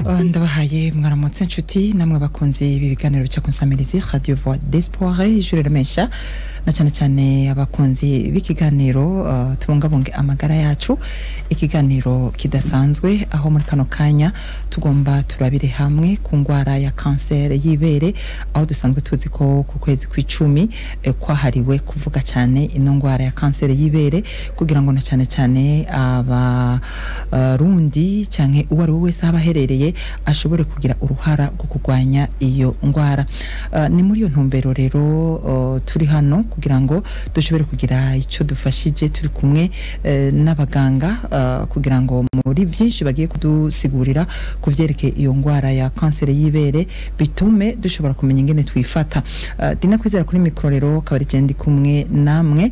Ndabahaye mwaramutse nshuti namwe bakunze ibi biganiro bica ku nsamirizi Radio Voix d'Espoir, ijuru riremesha, na cyane cyane abakunzi b'ikiganiro tubungabunge amagara yacu, ikiganiro kidasanzwe aho muri kano kanya tugomba turabire hamwe ku ngwara ya kanseri y'ibere, aho dusanzwe tuzi ko ku kwezi kw'icumi kwahariwe kuvuga cyane ino ngwara ya kanseri y'ibere, kugira ngo na cyane cyane abarundi canke uwo ari we wese aho aherereye ashobore kugira uruhara rwo kurwanya iyo ngwara. Ni muri iyo ntumbero rero turi hano kugira ngo dushobore kugira icyo dufashije, turi kumwe n'abaganga kugira ngo muri byinshi bagiye kudusigurira ku vyerekeye iyo ngwara ya kanseri y'ibere, bitume dushobora kumenya ingene twifata. Dina Kwizera kuri mikoro rero, akaba ari ndi kumwe namwe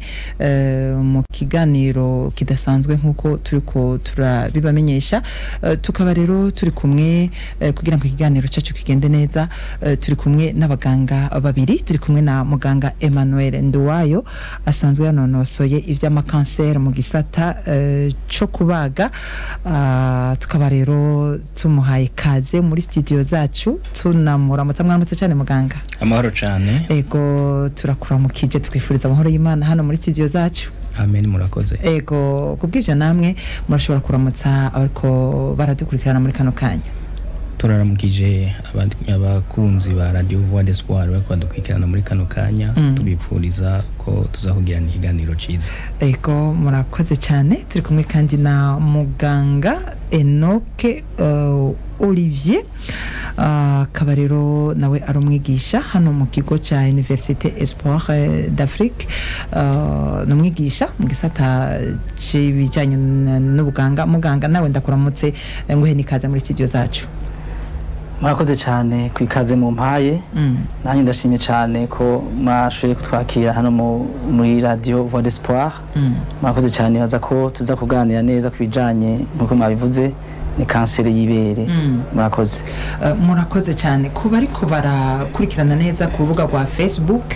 mu kiganiro kidasanzwe nk'uko turiko turabibamenyesha. Tukaba rero turi kumwe kugira ngo ikiganiro cyacu kigende neza. Turi kumwe n'abaganga babiri, turi kumwe na muganga Emmanuel Nduwayo, asanzwe yanonosoye ivy'amakanseri mu gisata co kubaga. Tukaba rero tumuhaye kaze muri studio zacu, tunamuramutsa. Mwaramutse cyane, muganga. Amahoro cyane. Ego, turakuramukije, twifuriza amahoro y'Imana hano muri studio zacu. Amen, murakoze. Ego, kubw'ivyo namwe murashobora kuramutsa abariko baradukurikirana muri kano kanya. Turaramukije abakunzi ba Radio Voix d'Espoir bariko badukurikirana muri kano kanya, tubipfuriza ko tuzakugirana ikiganiro ciza. Ego, murakoze cyane. Turi kumwe kandi na muganga Enoke Olivier, akaba rero nawe ari umwigisha hano mu kigo cya Université Espoir d'Afrique. Ni umwigisha mu gisata c'ibijyanye n'ubuganga. Muganga, nawe ndakuramutse, nguhe n'ikaze muri studio zacu. Murakoze cyane ku ikaze mu mpaye. Nanjye ndashimye cyane ko mwashoboye kutwakira hano muri Radio Voix d'Espoir. Murakoze cyane, baza ko tuza kuganira neza ku bijanye nk'uko mwabivuze ni kanseri y'ibere. Murakoze. Murakoze cyane. Kuba ariko barakurikirana neza ku rubuga rwa Facebook,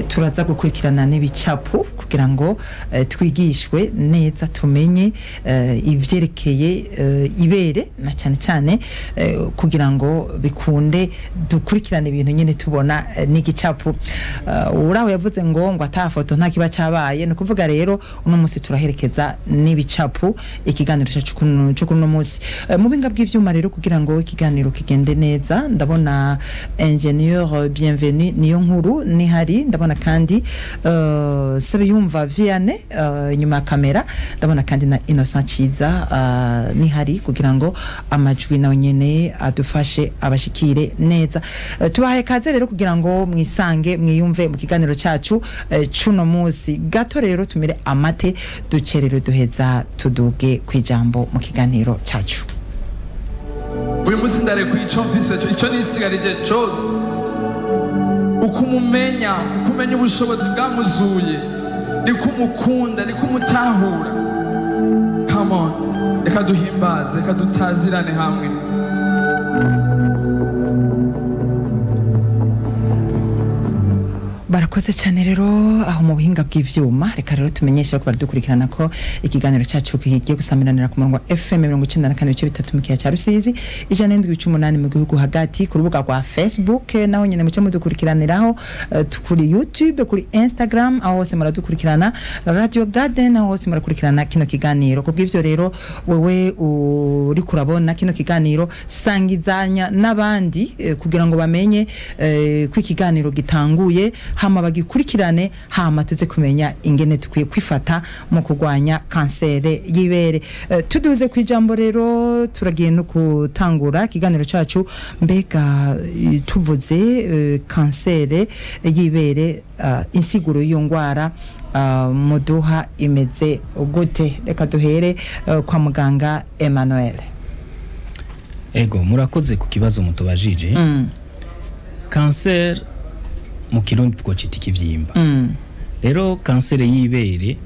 turaza gukurikirana n'ibicapo kugira ngo twigishwe neza, tumenye ivyerekeye ibere, na cyane cyane kugira ngo bikunde dukurikirane ibintu nyine tubona n'igicapo. Uraho yavuze ngo ata foto nta kiba cabaye. Ni ukuvuga rero uno munsi turaherekeza n'ibicapo ikiganiro cyacu cyo kuri uno munsi. Mu binga bw'ivyuma rero, kugira ngo ikiganiro kigende neza, ndabona ingénieur Bienvenue niyo nkuru nihari, ndabona kandi Sabiyumva Vianney inyuma ya kamera, ndabona kandi na Innocent Ciza nihari kugira ngo amajwi nawe nyene adufashe abashikire neza. Tubahaye kaze rero kugira ngo mwisange, mwiyumve mu kiganiro cyacu cuno munsi. Gato rero tumire amate, ducerere, duheza tuduge kwijambo mu kiganiro cyacu. Uyu munsi ndarekuye icyo mfise, icyo nisigarije cyose. Uko umumenya, uko umenya ubushobozi bwamuzuye, niko umukunda, niko umutahura. Come on, reka duhimbaze, reka dutazirane hamwe. Barakoze cyane rero aho mu buhinga bw'ivyuma. Reka rero tumenyeshe ko baradukurikirana ko ikiganiro cyacu kigiye gusamiranira ku murongo wa FM 94.3 mu kiyaga cya Rusizi, 107.8 mu gihugu hagati, ku rubuga rwa Facebook naho nyene muce mudukurikiraniraho, kuri YouTube, kuri Instagram, aho hose muradukurikirana, Radio Garden, aho hose murakurikirana kino kiganiro. Kubw'ivyo rero, wewe uri kurabona kino kiganiro, sangizanya n'abandi kugira ngo bamenye ko ikiganiro gitanguye, hama bagikurikirane, hama tuze kumenya ingene dukwiye kwifata mu kurwanya kansere y'ibere. Tuduze ku ijambo rero, turagiye no gutangura ikiganiro cacu. Mbega tuvuze kansere y'ibere, insiguro y'iyo ngwara muduha imeze gute? Reka duhere kwa muganga Emmanuel. Ego, murakoze ku kibazo mutubajije. Kanseri mu Kirundi twocita ikivyimba. Rero kanseri y'ibere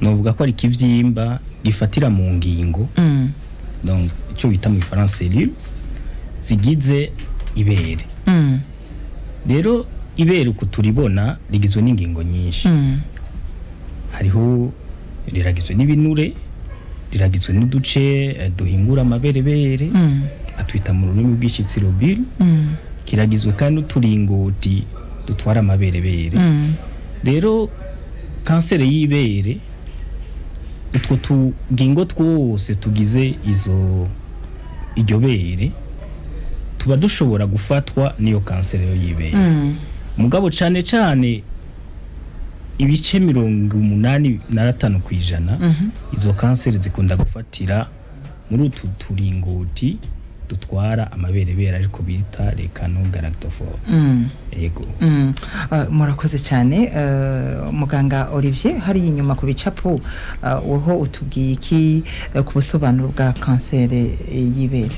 novuga ko ari ikivyimba gifatira mu ngingo, donc icyo bita mu Gifaransa cellule zigize ibere. Rero ibere uku turibona rigizwe n'ingingo nyinshi. Hariho riragizwe n'ibinure, riragizwe n'uduce duhingura amaberebere. Batwita mu rurimi rw'ishitsi lobule. Kiragizwe kandi n'uturingoti dutwara amaberebere. Rero kanseri y'ibere, utwo tugingo twose tugize izo iryo bere tuba dushobora gufatwa n'iyo kanseri yo y'ibere. Mugabo cane cane ibice 85% izo kanseri zikunda gufatira muri utu turingoti dutwara amaberebere, ariko bita les canaux galactophores. Yego. Murakoze cyane. Muganga Olivier, hari inyuma ku bicapo, woho utubwiye iki ku busobanuro bwa kanseri y'ibere?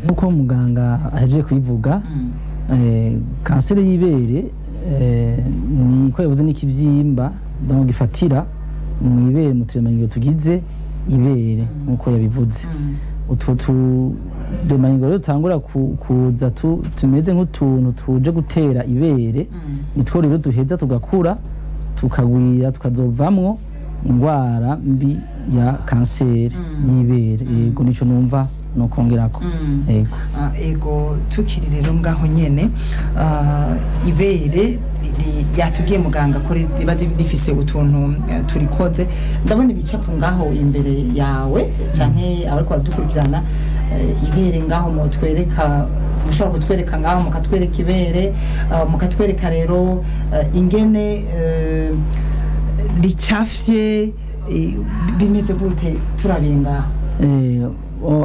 Nk'uko muganga ahejeje kubivuga, kanseri y'ibere ni ko yavuze, n'ikibyimba, donc gifatira mu ibere, mu turemangingo tugize ibere, nk'uko yabivuze. Utwo turemangingo rero dutangura kuza tumeze nk'utuntu tuje gutera ibere, nitwo rero duheza tugakura, tukagwira, tukazovamwo ingwara mbi ya kanseri y'ibere. Yego, nico numva nokongerako. Yego. Ego, tukiri rero ngaho nyene, ibere yatubwiye muganga ko riba rifise utuntu turikoze. Ndabona ibicapo ngaho imbere yawe canke abariko baradukurikirana, ibere ngaho mutwereka, mushobora kutwereka ngaho, mukatwereka ibere, mukatwereka rero ingene ricafye, bimeze gute turabiye ngaho?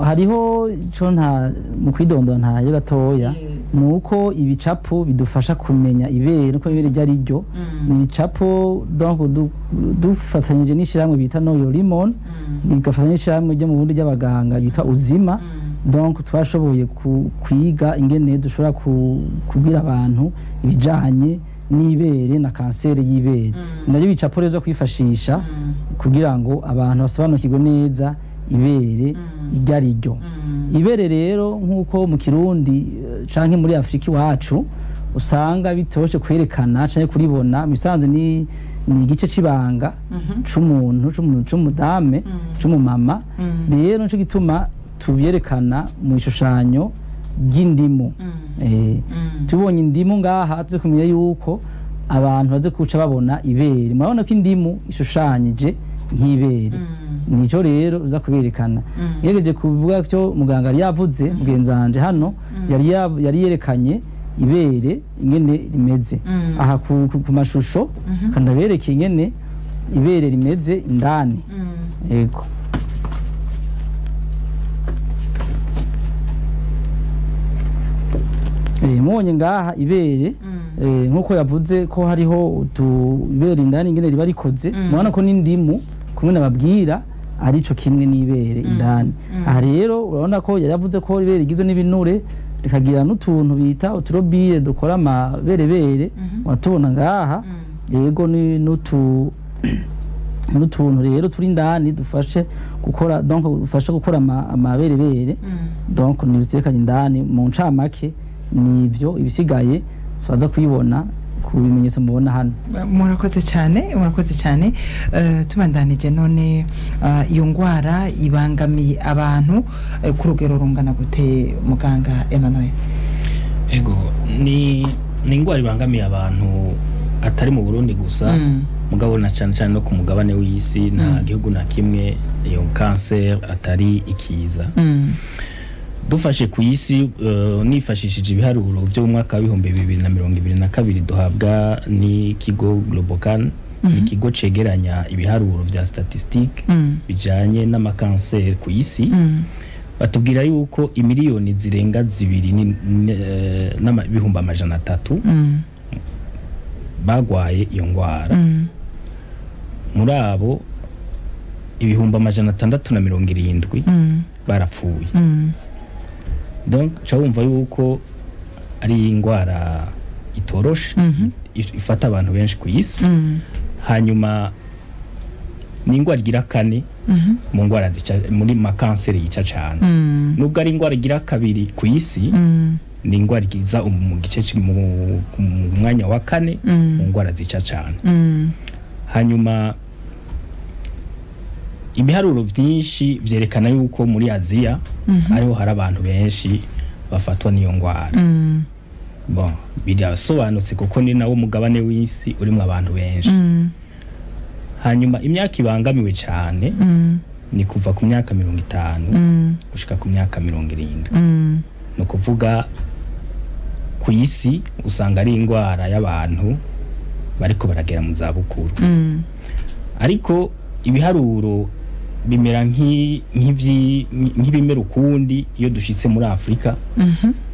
Hariho ico nta mu kwidondora ntayo gatoya, ni uko ibicapo bidufasha kumenya ibere uko ibere iryo ari ryo. Ni ibicapo, donc dufatanyije n'ishirahamwe bita Know Your Lemon, bigafatanya n'ishirahamwe ryo mu Burundi ry'abaganga bita Uzima. Donc twashoboye kwiga ingene dushobora kubwira abantu ibijanye n'ibere na kanseri y'ibere. Nabyo bicapo rero zo kwifashisha kugira ngo abantu basobanukirwe neza ibere iryo ari ryo. Ibere rero, nk'uko mu Kirundi canke muri Afurika iwacu usanga bitoroshe kwerekana canke kuribona, mu bisanzwe ni igice c'ibanga c'umuntu, c'umudame, c'umumama. Rero nico gituma tubyerekana mu ishushanyo ry'indimu. Tubonye indimu ngaha, tuze kumenya yuko abantu baze kuca babona ibere. Murabona ko indimu ishushanyije nk'ibere, nico rero uza kuberekana. Ngerageje kuvuga cyo muganga yari yavuze, mugenzi wanje hano yari yerekanye ibere ingene rimeze aha ku mashusho. Kandi abereke ingene ibere rimeze indani. Yego. Mubonye ngaha ibere, nk'uko yavuze ko hariho utu ibere indani ingene riba rikoze, murabona ko n'indimu kumwe nababwira arico kimwe n'ibere indani. Aha rero urabona ko yari yavuze ko ibere rigizwe n'ibinure, rikagira n'utuntu bita uturobire dukora amaberebere, uratubona ngaha. Yego, ni n'utu n'utuntu rero turi indani dufashe gukora, donc dufashe gukora amaberebere. Donc ni biterekanye indani. Mu ncamake nivyo, ibisigaye tubaza kubibona ku bimenyetso mubona hano. Murakoze cyane, murakoze cyane. Tubandanije none, iyo ngwara ibangamiye abantu ku rugero rungana gute, muganga Emmanuel? Ego, ni ingwara ibangamiye abantu atari mu Burundi gusa, mugabo na cyane cyane no ku mugabane w'isi. Nta gihugu na kimwe iyo cancer atari ikiza. Dufashe ku isi, nifashishije ibiharuro byo mu mwaka wa 2022 duhabwa n'ikigo Globocan, ni ikigo cegeranya ibiharuro vya statistique bijanye n'amakanseri ku isi, batubwira yuko imiliyoni zirenga zibiri n'ibihumbi 300 bagwaye iyo ngwara. Muri abo, 670,000 barapfuye. Donc ca wumva yuko ari ingwara itoroshe, ifata abantu benshi ku isi. Hanyuma ni ingwara igira kane mu ngwara zica, muri makanseri yica cane. Nubwo ari ingwara igira kabiri ku isi, ni ingwara iza mu gice ku mwanya wa kane mu ngwara zica cane. Hanyuma Ibiharuro byinshi vyerekana yuko muri Aziya ariho hari abantu benshi bafatwa n'iyo ngwara. Bon, birasobanutse kuko ni nawo mugabane w'isi urimwo abantu benshi. Hanyuma imyaka ibangamiwe cyane ni kuva ku myaka 50 gushika ku myaka 70. Ni ukuvuga ku isi usanga ari indwara y'abantu bariko baragera mu zabukuru. Ariko ibiharuro bimera nk'ibimera ukundi iyo dushitse muri Afrika,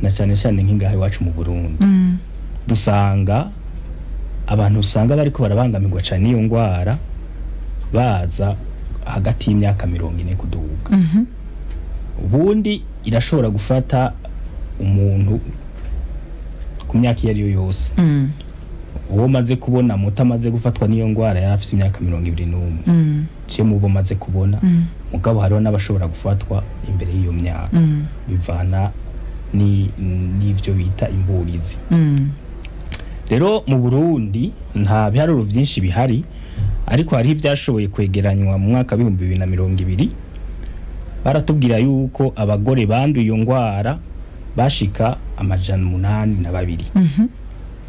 na cyane cyane nk'ingaha iwacu mu Burundi. Dusanga abantu usanga bariko barabangamirwa cyane n'iyo ndwara baza hagati y'imyaka 40 kuduga. Ubundi irashobora gufata umuntu ku myaka iyo ari yo yose. Uwo maze kubona muto amaze gufatwa n'iyo ndwara yari afise imyaka 21, ciye mu bo maze kubona. Mugabo hariho n'abashobora gufatwa imbere y'iyo myaka, bivana n'ivyo bita imburizi. Rero mu Burundi nta biharuro byinshi bihari, ariko hariho ibyashoboye kwegeranywa mu mwaka 2020. Baratubwira yuko abagore banduye iyo ndwara bashika 802.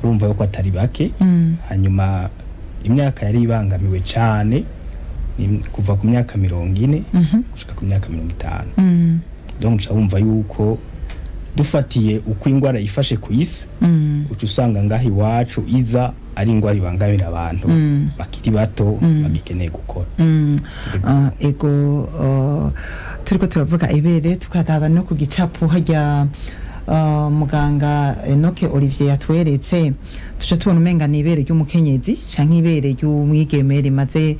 Urumva yuko atari bake. Hanyuma imyaka yari ibangamiwe cyane ni kuva ku myaka 40 gushika ku myaka 50. Donc uca wumva yuko dufatiye uko indwara yifashe ku isi, uca usanga ngaho iwacu iza ari indwara ibangamira abantu bakiri bato, bagikeneye gukora. Ah, ego, turiko turavuga ibere, tukadaba no ku gicapu hajya muganga Enoke Olivier yatweretse, tuca tubona umenga ni ibere ry'umukenyezi canke ibere ry'umwigeme rimaze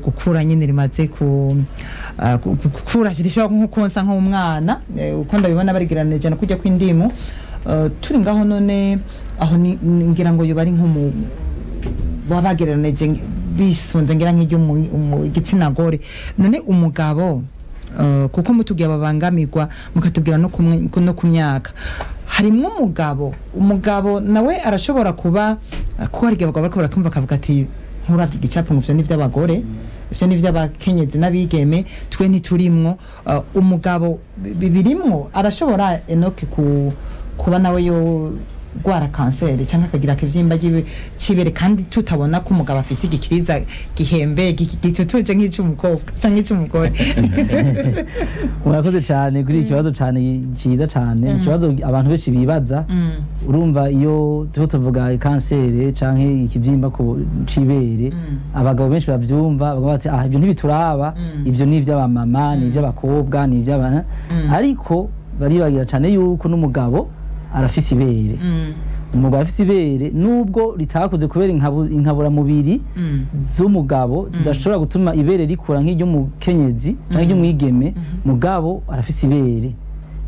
gukura nyine, rimaze gukura, rishobora nko konsa nk'umwana, uko ndabibona barigeranije no kurya kw'indimu. Turi ngaho none aho ngira ngo yoba ari nk'umu baba bagereranije bisunze ngira nk'iry'igitsina gore. None umugabo, kuko mutubwiye ababangamirwa, mukatubwira no ku myaka, harimwo umugabo nawe arashobora kuba, kuko hari igihe abagabo bariko baratwumva akavuga ati: "Nturavye igicapo ngo ivyo ni ivy'abagore, ivyo ni ivy'abakenyezi n'abigeme, twe ntiturimwo." Umugabo birimwo, arashobora, Enoke, kuba nawe yo gwara kanseri cyangwa akagira akavyimba c'ibere, kandi tutabona ko umugabo afise igikiriza gihembe gitutuje nk'ic'umukobwa cyangwa ic'umugore? Murakoze cyane kuri iki kibazo cyane cyiza cyane, ikibazo abantu benshi bibaza. Urumva iyo turiko tuvuga kanseri canke ikibyimba ku c'ibere, abagabo benshi bavyumva bavuga bati: "Ah, ibyo ntibituraba, ibyo ni iby'abamama, ni iby'abakobwa, ni iby'abana." Ariko baribagira cyane yuko n'umugabo arafise ibere. Umugabo afise ibere nubwo ritakuze kubera inkaburamubiri z'umugabo zidashobora gutuma ibere rikura nk'iry'umukenyezi canke iry'umwigeme, mugabo arafise ibere,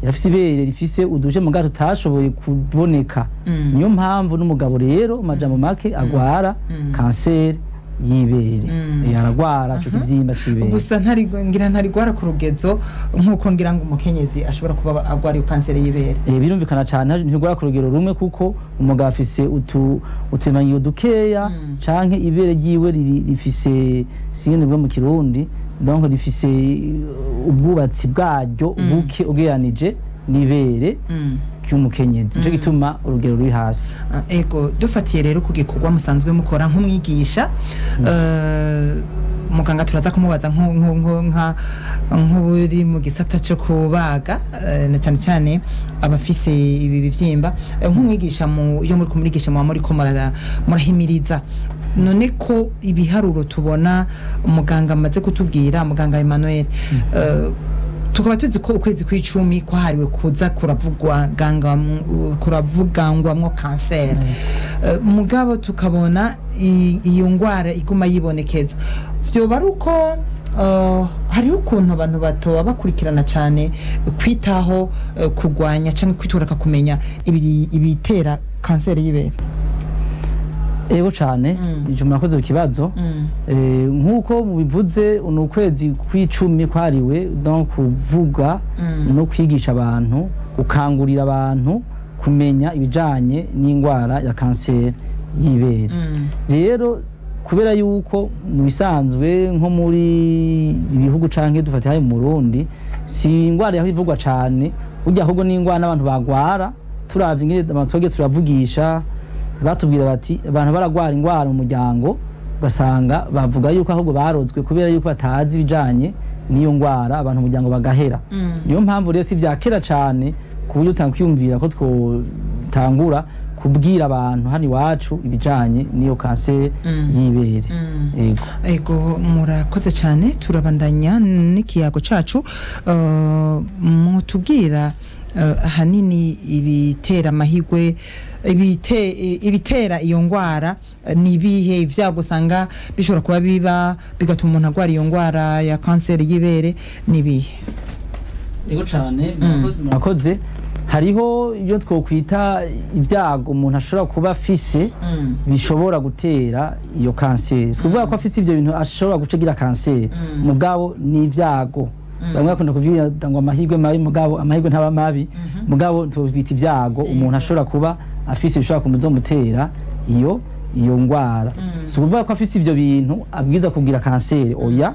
irafise ibere rifise uduje mugabo tutashoboye kuboneka. Niyo mpamvu n'umugabo rero, mu majambo make, agwara kanseri y'ibere. Aragwara ico kivyimba c'ibere. Gusa ntari ngira ntarigwara ku rugezo nk'uko ngira ngo umukenyezi ashobora kuba agwara iyo kanseri y'ibere. Birumvikana cyane, ntigwara ku rugero rumwe, kuko umugabo afise uturemangingo dukeya, canke ibere ryiwe rifise, sinzi bwo mu Kirundi, donc rifise ubwubatsi bwaryo buke ugereranije n'ibere ry'umukenyezi. Nico gituma urugero ruri hasi. Ah, ego, dufatiye rero ku gikorwa musanzwe mukora nk'umwigisha, muganga turaza kumubaza nk'uri mu gisata cyo kubaga, na cyane cyane abafise ibi bivyimba. Nk'umwigisha, iyo muri kumurigisha muba muriko murahimiriza. None ko ibiharuro tubona muganga amaze kutubwira, muganga Emmanuel, tukaba tuzi ko ukwezi kw'icumi kwahariwe kuza kuravugwa kuravugangwamwo kanseri, mugabo tukabona iyo ngwara iguma yibonekeza, vyoba ari uko hariho ukuntu abantu batoba bakurikirana cyane kwitaho kurwanya cyangwa kwituraka kumenya ibitera kanseri y'ibere? Ego cane. Ico murakoze ku kibazo. Nk'uko mubivuze, ni ukwezi kw'icumi kwariwe donc kuvuga no kwigisha abantu, gukangurira abantu kumenya ibijanye n'indwara ya kanseri y'ibere. Rero Kubera yuko mu bisanzwe nko muri ibihugu canke dufate hayo mu Burundi, si ingwara yaho ivugwa cane burya, ahubwo ni ingwara n'abantu bagwara. Turavye ingene abantu twagiye turavugisha, batubwira bati abantu baragwara ingwara mu muryango, ugasanga bavuga yuko ahubwo barozwe kubera yuko batazi ibijanye n'iyo ngwara, abantu mu muryango bagahera. Niyo mpamvu rero si vya kera cane ku buryo utakwiyumvira ko twotangura kubwira abantu hano iwacu ibijanye n'iyo kanseri y'ibere. Yego. Ego, murakoze cyane. Turabandanya n'ikiyago cacu. Mutubwira ahanini ibitera amahigwe, ibitera iyo ngwara ni ibihe? Ibyago usanga bishobora kuba biba bigatuma umuntu arwara iyo ngwara ya kanseri y'ibere ni ibihe? Yego cane, murakoze. Hariho ibyo twokwita ibyago umuntu ashobora kuba afise bishobora gutera iyo kanseri. Si ukuvuga ko afise ibyo bintu ashobora guca agira kanseri, mugabo ni ibyago. Bamwe bakunda kuvyita ngo amahirwe mabi, mugabo amahirwe ntaba mabi, mugabo tubita ibyago umuntu ashobora kuba afise bishobora kumuzomutera iyo ngwara. Si ukuvuga ko afise ibyo bintu abwiza kugira kanseri, oya,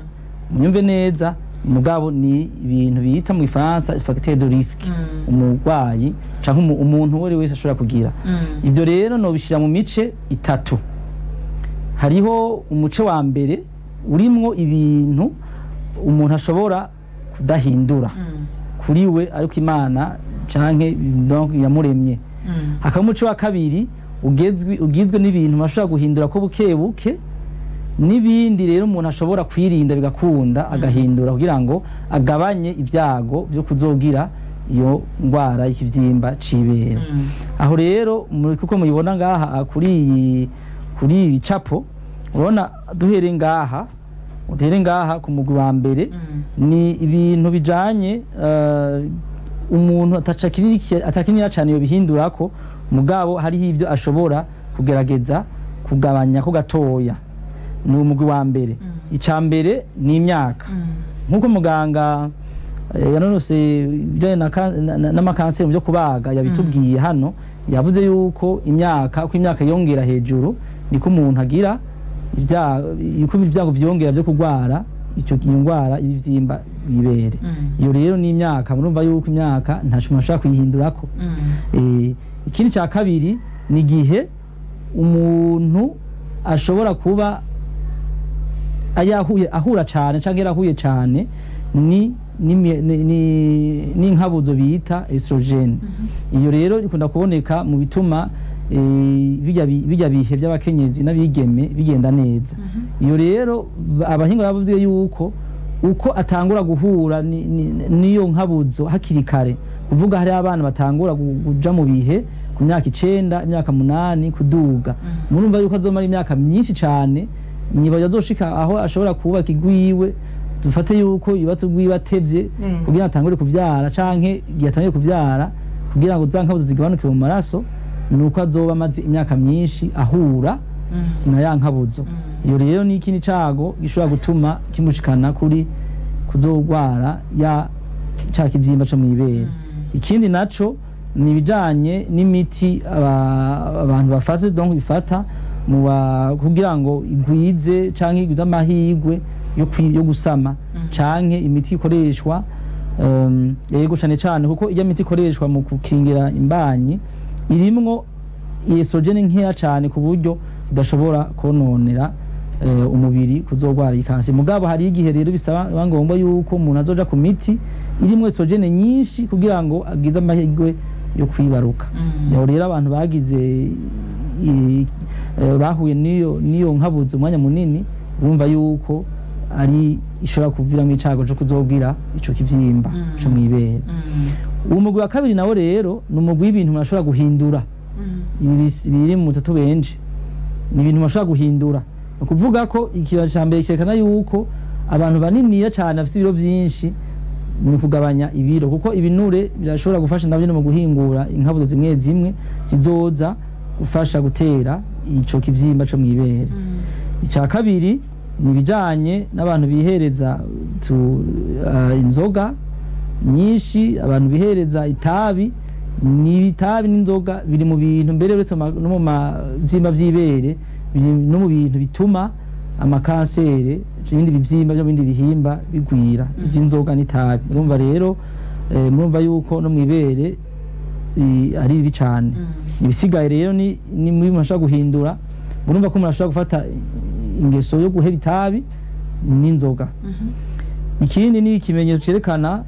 munyumve neza. Mugabo ni ibintu bita mu Gifaransa facteur de risque umurwayi canke umuntu uwo ari wese ashobora kugira. Ibyo rero nobishira mu mice itatu. Hariho umuce wa mbere urimwo ibintu umuntu ashobora kudahindura kuri we, ariko Imana canke donc yamuremye. Hakaba umuce wa kabiri ugizwe n'ibintu ashobora guhindura ko buke buke, n'ibindi rero umuntu ashobora kwirinda bigakunda agahindura kugira ngo agabanye ibyago byo kuzogira iyo ndwara y'ikibyimba c'ibere. Aho rero kuko muyibona ngaha kuri ibi bicapo, urabona duhere ngaha, duhere ngaha ku mugwi wa mbere, ni ibintu bijanye umuntu atakinira cane yo bihindurako, mugabo hariho ibyo ashobora kugerageza kugabanya ko gatoya. Ni umugwi wa mbere. Ica mbere ni imyaka. Nk'uko muganga yanonose ibijyanye n'amakanseri mu byo kubaga yabitubwiye hano, yavuze yuko imyaka, uko imyaka yongera hejuru, niko umuntu agira yuko ibyago vyongera byo kurwara iyo ndwara y'ibivyimba bibere. Iyo rero ni imyaka, murumva yuko imyaka ntaco umuntu ashobora kuyihindurako. Ikindi cya kabiri ni igihe umuntu ashobora kuba ayahuye, ahura cane canke yarahuye cane ni n'inkabuzo bita estrogene. Iyo rero ikunda kuboneka mu bituma bijya bihe by'abakenyezi n'abigeme bigenda neza. Iyo rero abahinga bavuze yuko uko atangura guhura n'iyo nkabuzo hakiri kare, kuvuga hari abana batangura kuja mu bihe ku myaka 9, imyaka 8 kuduga, murumva yuko azomara imyaka myinshi cane niba yazoshika aho ashobora kubaka igwiwe. Dufate yuko yubatse ugwiwe atevye kugira atangure kuvyara, canke igihe atangiye kuvyara kugira ngo za nkabuzo zigabanuke mu maraso, nuko azoba amaze imyaka myinshi ahura na ya nkabuzo. Iyo rero ni ikindi cago gishobora gutuma kimushikana kuri kuzogwara ya ca kivyimba co mw'ibere. Ikindi naco ni ibijanye n'imiti abantu bafata, donc ifata kugira ngo igwize canke igwize amahirwe yo gusama, canke imiti ikoreshwa yego cane cane, kuko iyo miti ikoreshwa mu gukingira imbanyi irimwo estrogene nkeya cane ku buryo idashobora kononera umubiri kuzogwara iyi kanseri. Mugabo hari igihe rero bisaba ngombwa yuko umuntu azoja ku miti irimwo estrogene nyinshi kugira ngo agize amahirwe yo kwibaruka. Aho rero abantu bagize bahuye n'iyo nkabuzo umwanya munini, bumva yuko ari ishobora kuviramo icago co kuzogira ico kivyimba co mw'ibere. Uwo mugwi wa kabiri nawo rero ni umugwi w'ibintu umuntu ashobora guhindura. Ibi biri mu mutatu benje ni ibintu umuntu ashobora guhindura. Ni ukuvuga ko ikibazo ca mbere cerekana yuko abantu baniniya cane bafise ibiro vyinshi ni kugabanya ibiro, kuko ibinure birashobora gufasha navyo mu guhingura inkabuzo zimwe zimwe zizoza gufasha gutera ico kivyimba co mw'ibere. Ica kabiri ni ibijanye n'abantu bihereza inzoga nyinshi, abantu bihereza itabi. Ni itabi n'inzoga biri mu bintu mbere uretse no mu vyimba vy'ibere Biri no mu bintu bituma amakansere, ibindi bivyimba byo bindi bihimba bigwira, iby'inzoga n'itabi. Murumva rero, murumva yuko no mwibere ari bibi cane. Ibisigaye rero ni muri umuntu ashobora guhindura. Murumva ko umuntu ashobora gufata ingeso yo guheba itabi n'inzoga. Ikindi ni ikimenyetso cerekana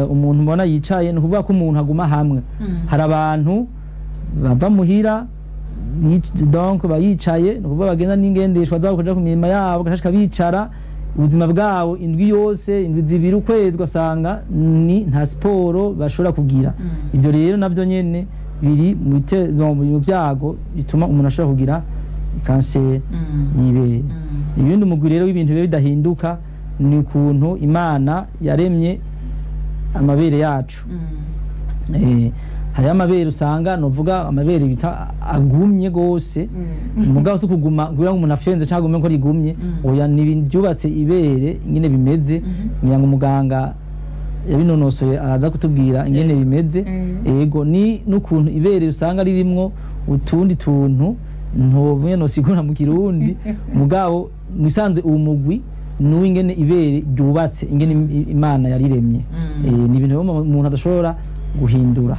umuntu mbona yicaye, ni ukuvuga ko umuntu aguma hamwe. Hari abantu bava muhira, donc bayicaye, ni ukuvuga bagenda n'ingendeshwa zabo kuja ku mirimo yabo, bagashika bicara ubuzima bwabo indwi yose, indwi 2, ukwezi, ugasanga ni nta siporo bashobora kugira. Ibyo rero nabyo nyene biri mu byago bituma umuntu ashobora kugira kanseri y'ibere. Ibindi umugwi rero w'ibintu biba bidahinduka ni ukuntu Imana yaremye amabere yacu. Hariho amabere usanga, novuga amabere bita agumye gose, mugabo si kuguma kugira ngo umuntu afyenze cyangwa agume ko rigumye, oya, ni ibintu byubatse ibere ingene bimeze. Ngira ngo umuganga yabinonosoye araza kutubwira ingene bimeze. Ego, ni n'ukuntu ibere usanga ririmwo utundi tuntu ntovuye nosigura mu Kirundi, mugabo musanze uwo mugwi n'uwingene ibere ryubatse, ingene Imana yariremye. Ni ibintu rero umuntu adashobora guhindura.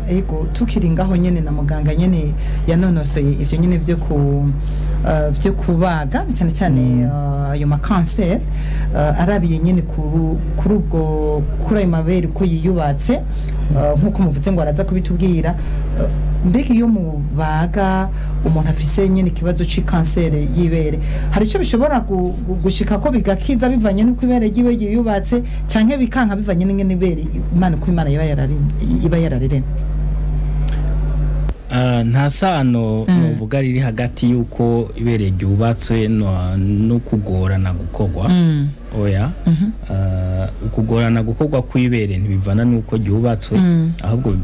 Ego, tukiri ngaho nyene na muganga nyene yanonosoye ivyo nyene vyo kubaga cyane cyane ayo makanseri, arabiye nyene kuri ubwo, kuri ayo mabere uko yiyubatse, nk'uko muvuze ngo araza kubitubwira. Mbega iyo mubaga umuntu afise nyene ikibazo c'ikanseri y'ibere, hari ico bishobora gushika ko bigakiza bivanye n'uko ibere ryiwe ryiyubatse, canke bikanka bivanye n'ingene ibere Imana, uko Imana iba yararemye? Nta sano novuga riri hagati y'uko ibere ryubatswe no kugorana gukorwa, oya. Ukugorana gukorwa kw'ibere ntibivana n'uko ryubatswe, ahubwo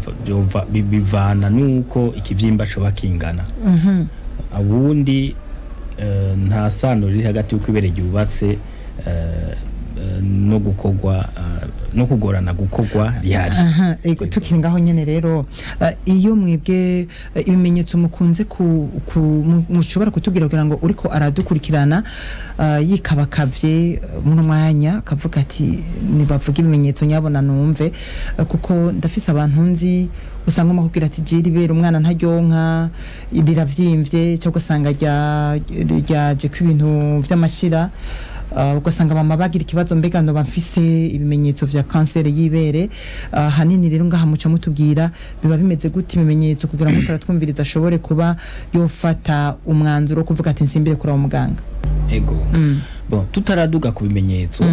bivana n'uko ikivyimba coba kingana. Ubundi nta sano riri hagati y'uko ibere ryubatse no gukorwa, no kugorana gukorwa rihari. Aha, ego, tukiri ngaho nyene rero, iyo mwebwe ibimenyetso mukunze mushobora kutubwira kugira ngo uriko aradukurikirana yikabakavye muno mwanya akavuga ati nibavuga ibimenyetso nyabona numve, kuko ndafise abantu nzi usanga umwe akubwira ati jiri ibere umwana ntaryonka, riravyimbye, cyangwa ugasanga ryaje ko ibintu vy'amashira, ugasanga mama bagira ikibazo, mbega noba mfise ibimenyetso vya kanseri y'ibere? Hanini rero ngaha muca mutubwira biba bimeze gute ibimenyetso, kugira ngo turatwumviriza ashobore kuba yofata umwanzuro wo kuvuga ati nsimbire kuri uwo muganga. Ego. Bon, tutaraduga ku bimenyetso,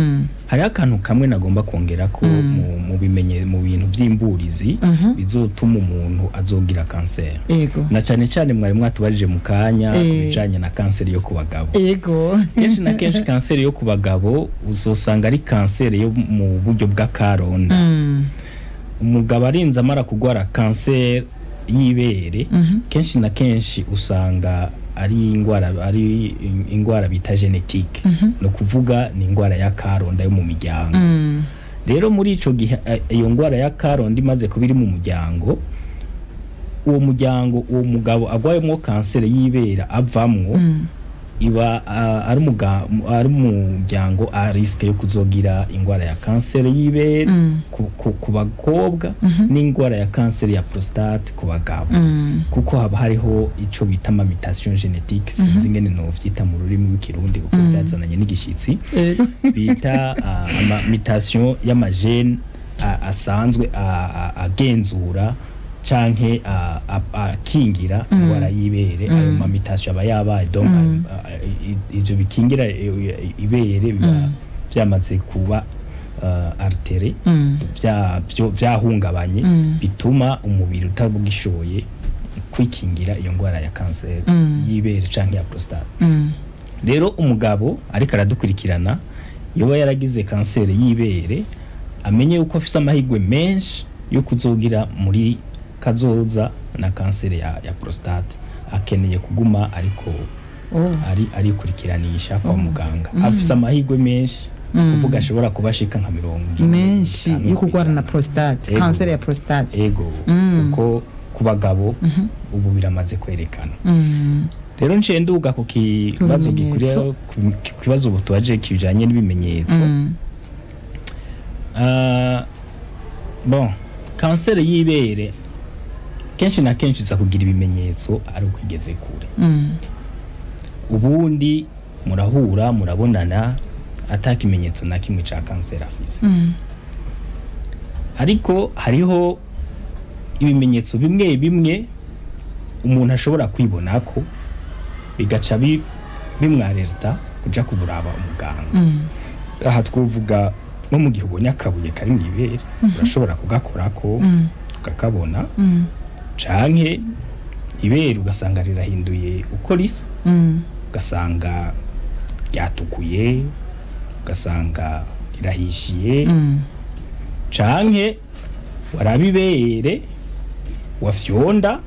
hariho akantu kamwe nagomba kongera ko mu bintu vy'imburizi bizotuma umuntu azogira kanseri, na cane cane mwari mwatubarije mu kanya ku bijanye na kanseri yo ku bagabo. Kenshi na kenshi kanseri yo ku bagabo uzosanga ari kanseri yo mu buryo bw'akaronda. Umugabo arinze amara kugwara kanseri y'ibere, kenshi na kenshi usanga ari ingwara bita génétique, no kuvuga ni ingwara ya karonda yo mu miryango. Rero muri ico gihe, iyo ngwara ya karonda imaze kuba iri mu muryango, uwo muryango uwo mugabo agwayemwo kanseri y'ibere avamwo, iba ari umuryango à risque yo kuzogira ingwara ya kanseri y'ibere ku bakobwa n'ingwara ya kanseri ya prostate ku bagabo, kuko haba hariho ico bita ama mutation génétique, sinzi ingene novyita mu rurimi rw'Ikirundi kuko vyazananye n'igishitsi, bita ama mutation y'amagene asanzwe agenzura canke akingira ingwara y'ibere. Ayo ma mutation aba yabaye, donc ivyo bikingira ibere biba vyamaze kuba altéré, vyahungabanye, bituma umubiri utabugishoboye kwikingira iyo ngwara ya kanseri y'ibere canke ya prostate. Rero umugabo ariko aradukurikirana yoba yaragize kanseri y'ibere, amenye yuko afise amahirwe menshi yo kuzogira muri kazoza na kanseri ya prostate. Akeneye kuguma ariko ari arikurikiranisha kwa muganga. Afise amahirwe menshi, kuvuga ashobora kuba ashika nka 45 Menshi yo kurwara na prostate, Ego. kanseri ya prostate. Ego, kuko ku bagabo ubu biramaze kwerekana. Rero nciye nduga ku kibazo gikurira, ku kibazo butubaje kijanye n'ibimenyetso. Bon, kanseri y'ibere kenshi na kenshi iza kugira ibimenyetso ari uko igeze kure. Ubundi murahura, murabonana ata kimenyetso na kimwe ca kanseri afise. Ariko hariho ibimenyetso bimwe bimwe umuntu ashobora kwibona ko bigaca bimwarerta kuja kuburaba umuganga. Aha twovuga nko mu gihe ubonye akabuye kari mu ibere, urashobora kugakorako ukakabona, canke ibere ugasanga rirahinduye uko risa, ugasanga ryatukuye, ugasanga rirahishiye, canke waraba ibere wafyonda,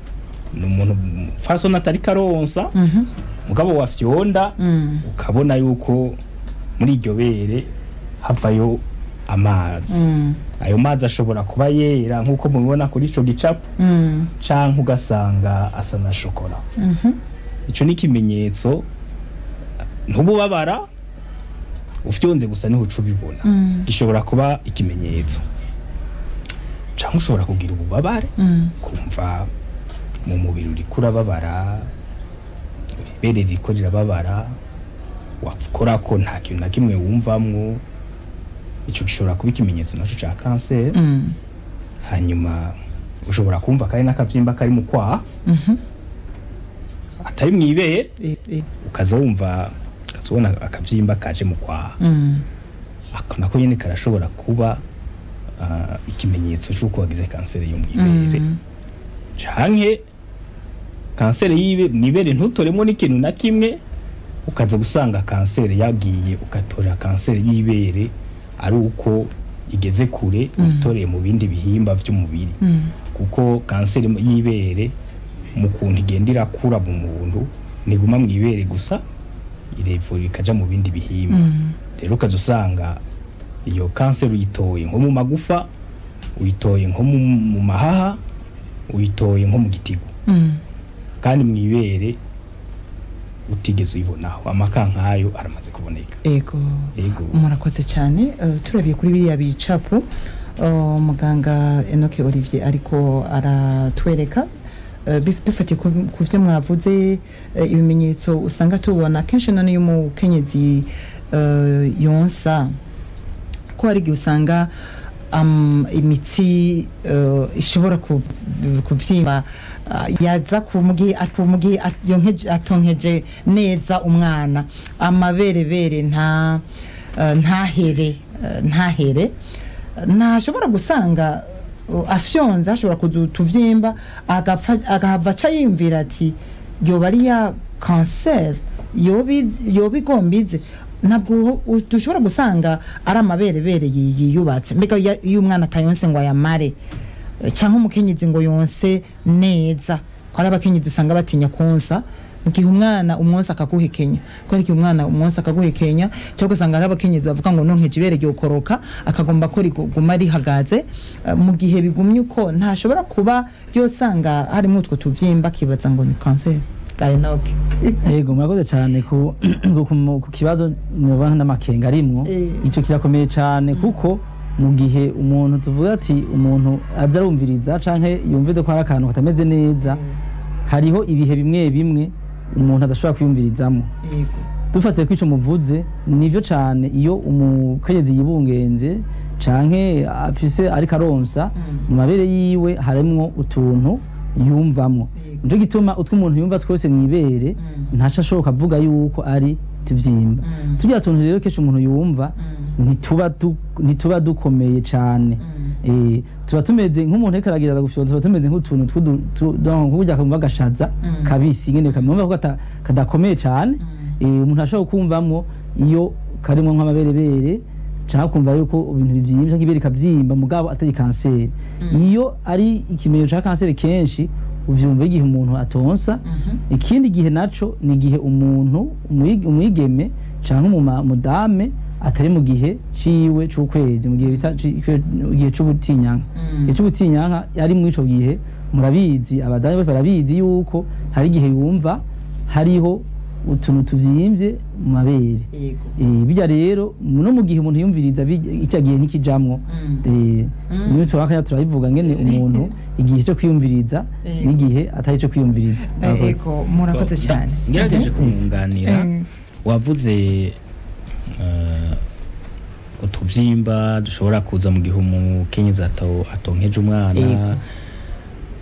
ni umuntu fasona atari karonsa, mugabo wafyonda ukabona yuko muri iryo bere havayo amazi. Ayo mazi ashobora kuba yera nk'uko mubibona kuri ico gicapo, canke ugasanga asa na shokora. Ico ni ikimenyetso, ntububabara, ufyonze gusa niho uca ubibona. Gishobora kuba ikimenyetso, canke ushobora kugira ububabare, kumva mu mubiri uriko urababara, ibere ririko rirababara, wakora ko nta kintu na kimwe wumvamwo. Ico gishobora kuba ikimenyetso naco ca kanseri. Hanyuma ushobora kumva kandi n'akavyimba kari mu kwaha, atari mw'ibere, ukaza wumva, ukazobona akavyimba kaje mu kwaha. Ako nako nyene karashobora kuba ikimenyetso c'uko wagize kanseri yo mw'ibere. Canke kanseri y'ibe mw'ibere ntutoremo n'ikintu na kimwe, ukaza gusanga kanseri yagiye, ugatora kanseri y'ibere ari uko igeze kure, utoreye mu bindi bihimba vy'umubiri. Kuko kanseri y'ibere mu kuntu igenda irakura mu muntu, ntiguma mw'ibere gusa, irevura ikaja mu bindi bihimba. Rero ukaza usanga iyo kanseri uyitoye nko mu magufa, uyitoye nko mu mahaha, uyitoye nko mu gitigu, kandi mw'ibere utigeze uyibonaho. Amaka nkayo aramaze kuboneka. Ego. Ego. Murakoze cyane. Turabiye kuri biriya bicapo muganga Enoke Olivier ariko aratwereka, dufatiye ku vyo mwavuze, ibimenyetso usanga tubona kenshi none iyo umukenyezi yonsa, ko hari igihe usanga imitsi ishobora kubyimba, yaza kumugi akumugi yonkeje atonkeje neza umwana, amaberebere nta ntahere, ntahere, ntashobora gusanga afyonza, ashobora kuzutuvyimba agapfa, agahava aca yiyumvira ati yoba ari ya kanseri, yoba igomba ize. Ntabwo dushobora gusanga ari amaberebere yiyubatse. Mbega iyo umwana atayonse ngo ayamare, canke umukenyezi ngo yonse neza, ko ari abakenyezi usanga batinya konsa, mu gihe umwana umwonsa akaguhekenya, ko ari igihe umwana umwonsa akaguhekenya, cyangwa ugasanga ari abakenyezi bavuga ngo nonkeje ibere ryokoroka, akagomba ko riguma rihagaze. Mu gihe bigumye uko, ntashobora kuba yosanga harimo utwo tuvyimba akibaza ngo ni kanseri gayenoke? Yego, murakoze cyane ku kibazo muba n'amakenga arimwo. Ico kirakomeye cyane, kuko mu gihe umuntu tuvuga ati umuntu aza arumviriza canke yumvise ko hari akantu katameze neza, hariho ibihe bimwe bimwe umuntu adashobora kwiyumvirizamo. Dufatiye ko ico muvuze nivyo cane, iyo umukenyezi yibungenze canke afise ariko aronsa, mu mabere yiwe harimwo utuntu yumvamwo. Nico gituma utwo umuntu yumva twose mw'ibere ntaco ashoboka avuga yuko ari tuvyimba. Turya tuntu rero kenshi umuntu yumva ntituba dukomeye cane. Tuba tumeze nk'umuntu ariko aragerageza gufyonza, tuba tumeze nk'utuntu donc nk'ukurya akumva agashaza kabisi nyene, kamwumva ko kadakomeye cane. Umuntu ashobora kumvamwo iyo karimwo nk'amaberebere, canke kumva yuko ibintu bivyimvye canke ibere ikavyimba, mugabo atari kanseri. Iyo ari ikimenyetso ca kanseri kenshi uvyumva igihe umuntu atonsa. Ikindi gihe naco ni igihe umuntu umwigeme canke umudame atari mu gihe ciwe c'ukwezi, mu gihe bita igihe c'ubutinyanka. Igihe c'ubutinyanka ari muri ico gihe, murabizi, abadamu bose barabizi yuko hari igihe yumva hariho utuntu tuvyimbye mu mabere. Bijya rero no mu gihe umuntu yumviriza icyo gihe ntikijamwo. Niyo twakaya turabivuga ngene umuntu igihe cyo kwiyumviriza n'igihe atari cyo kwiyumviriza. Ego, murakoze cyane. Ngerageje kumwunganira, wavuze utubyimba dushobora kuza mu gihe umukenyezi atonkeje umwana.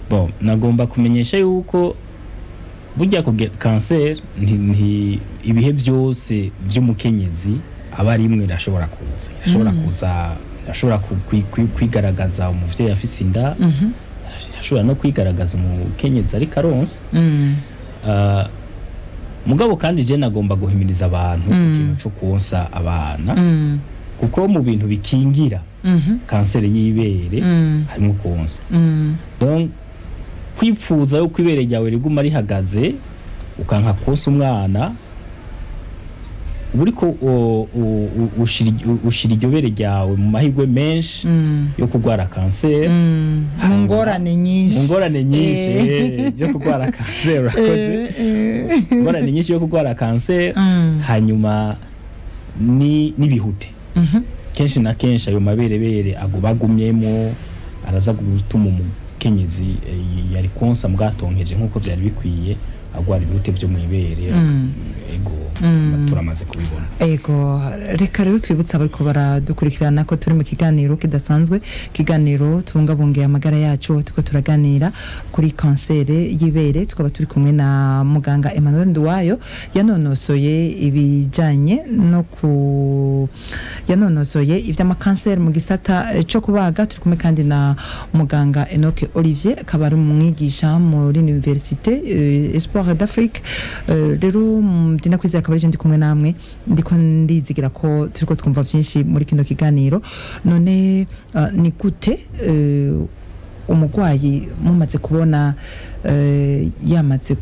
Bon, nagomba kumenyesha yuko burya kanseri ibihe byose by'umukenyezi aba ari imwe, irashobora kuza, irashobora kwigaragaza umuvyeyi afise inda, irashobora no kwigaragaza umukenyezi ariko aronsa. Mugabo kandi je nagomba guhimiriza abantu ku kintu co konsa abana, kuko mu bintu bikingira kanseri y'ibere harimo konsa. Donc kwipfuza yuko ibere ryawe riguma rihagaze ukanka konsa umwana, buriko ushira iryo bere ryawe mu mahirwe menshi yo kurwara kanseri, mu ngorane nyinshi, mu ngorane nyinshi yo kurwara kanseri. Urakoze. Ingorane nyinshi yo kurwara kanseri, hanyuma n'ibihute. Kenshi na kenshi ayo maberebere agumyemo araza gutuma umukenyezi yari konsa mbwatonkeje nk'uko byari bikwiye agwara ibihute byo mu ibere. Ego, turamaze kubibona. Ego, reka rero twibutse abariko baradukurikirana ko turi mu kiganiro kidasanzwe, kiganiro tubungabunge amagara yacu, tuko turaganira kuri kanseri y'ibere. Tukaba turi kumwe na muganga Emmanuel Nduwayo, yanonosoye ibijanye no ku yanonosoye ivy'amakanseri mu gisata cyo kubaga. Turi kumwe kandi na muganga Enoch Olivier, akaba ari umwigisha muri Université Espoir d'Afrique. Rero ndina kwizera akaba ari ndi kumwe namwe, ndiko ndizigira ko turiko twumva vyinshi muri kino kiganiro. None ni gute umugwayi mumaze kubona yamaze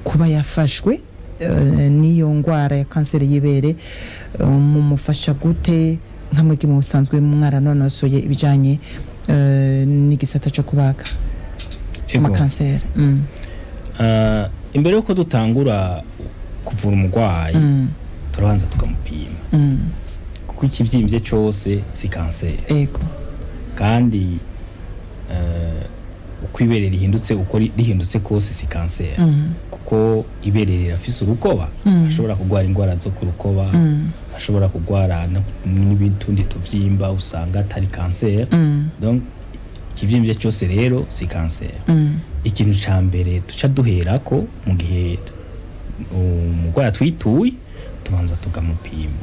kuba yafashwe n'iyo ngwara ya kanseri y'ibere, mumufasha gute nka mwebwe mu busanzwe mwaranonosoye ibijanye n'igisata cyo kubaga amakanseri? Imbere yuko dutangura kuvura umurwayi, turabanza tukamupima, kuko ikivyimbye cyose si kanseri. Ego. Kandi uko ibere rihindutse, uko rihindutse kose si kanseri, kuko ibere rirafise urukoba, ashobora kurwara indwara zo ku rukoba, ashobora kurwara n'ibitundi tuvyimba usanga atari kanseri. Donc ikivyimbye cyose rero si kanseri. Ikintu ca mbere duca duherako mu gihe umurwayi atwituye, tubanza tukamupima.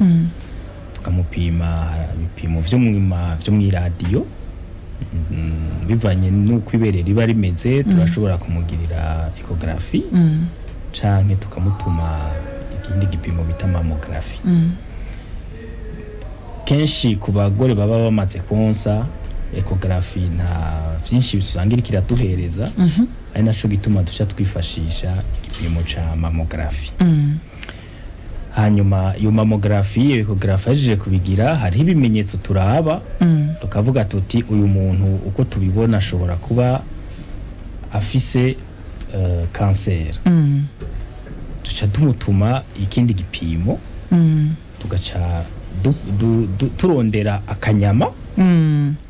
Tukamupima ibipimo vyo mw'iradiyo, bivanye n'uko ibere riba rimeze. Turashobora kumugirira échographie canke tukamutuma ikindi gipimo bita mammographie. Kenshi ku bagore baba bamaze konsa, échographie nta vyinshi usanga iriko iraduhereza, ari naco gituma duca twifashisha igipimo ca mammographie. Hanyuma iyo mammographie, iyo échographie ahejeje kubigira, hariho ibimenyetso turaba, tukavuga tuti uyu muntu uko tubibona ashobora kuba afise kanseri. Duca tumutuma ikindi gipimo, tugaca turondera akanyama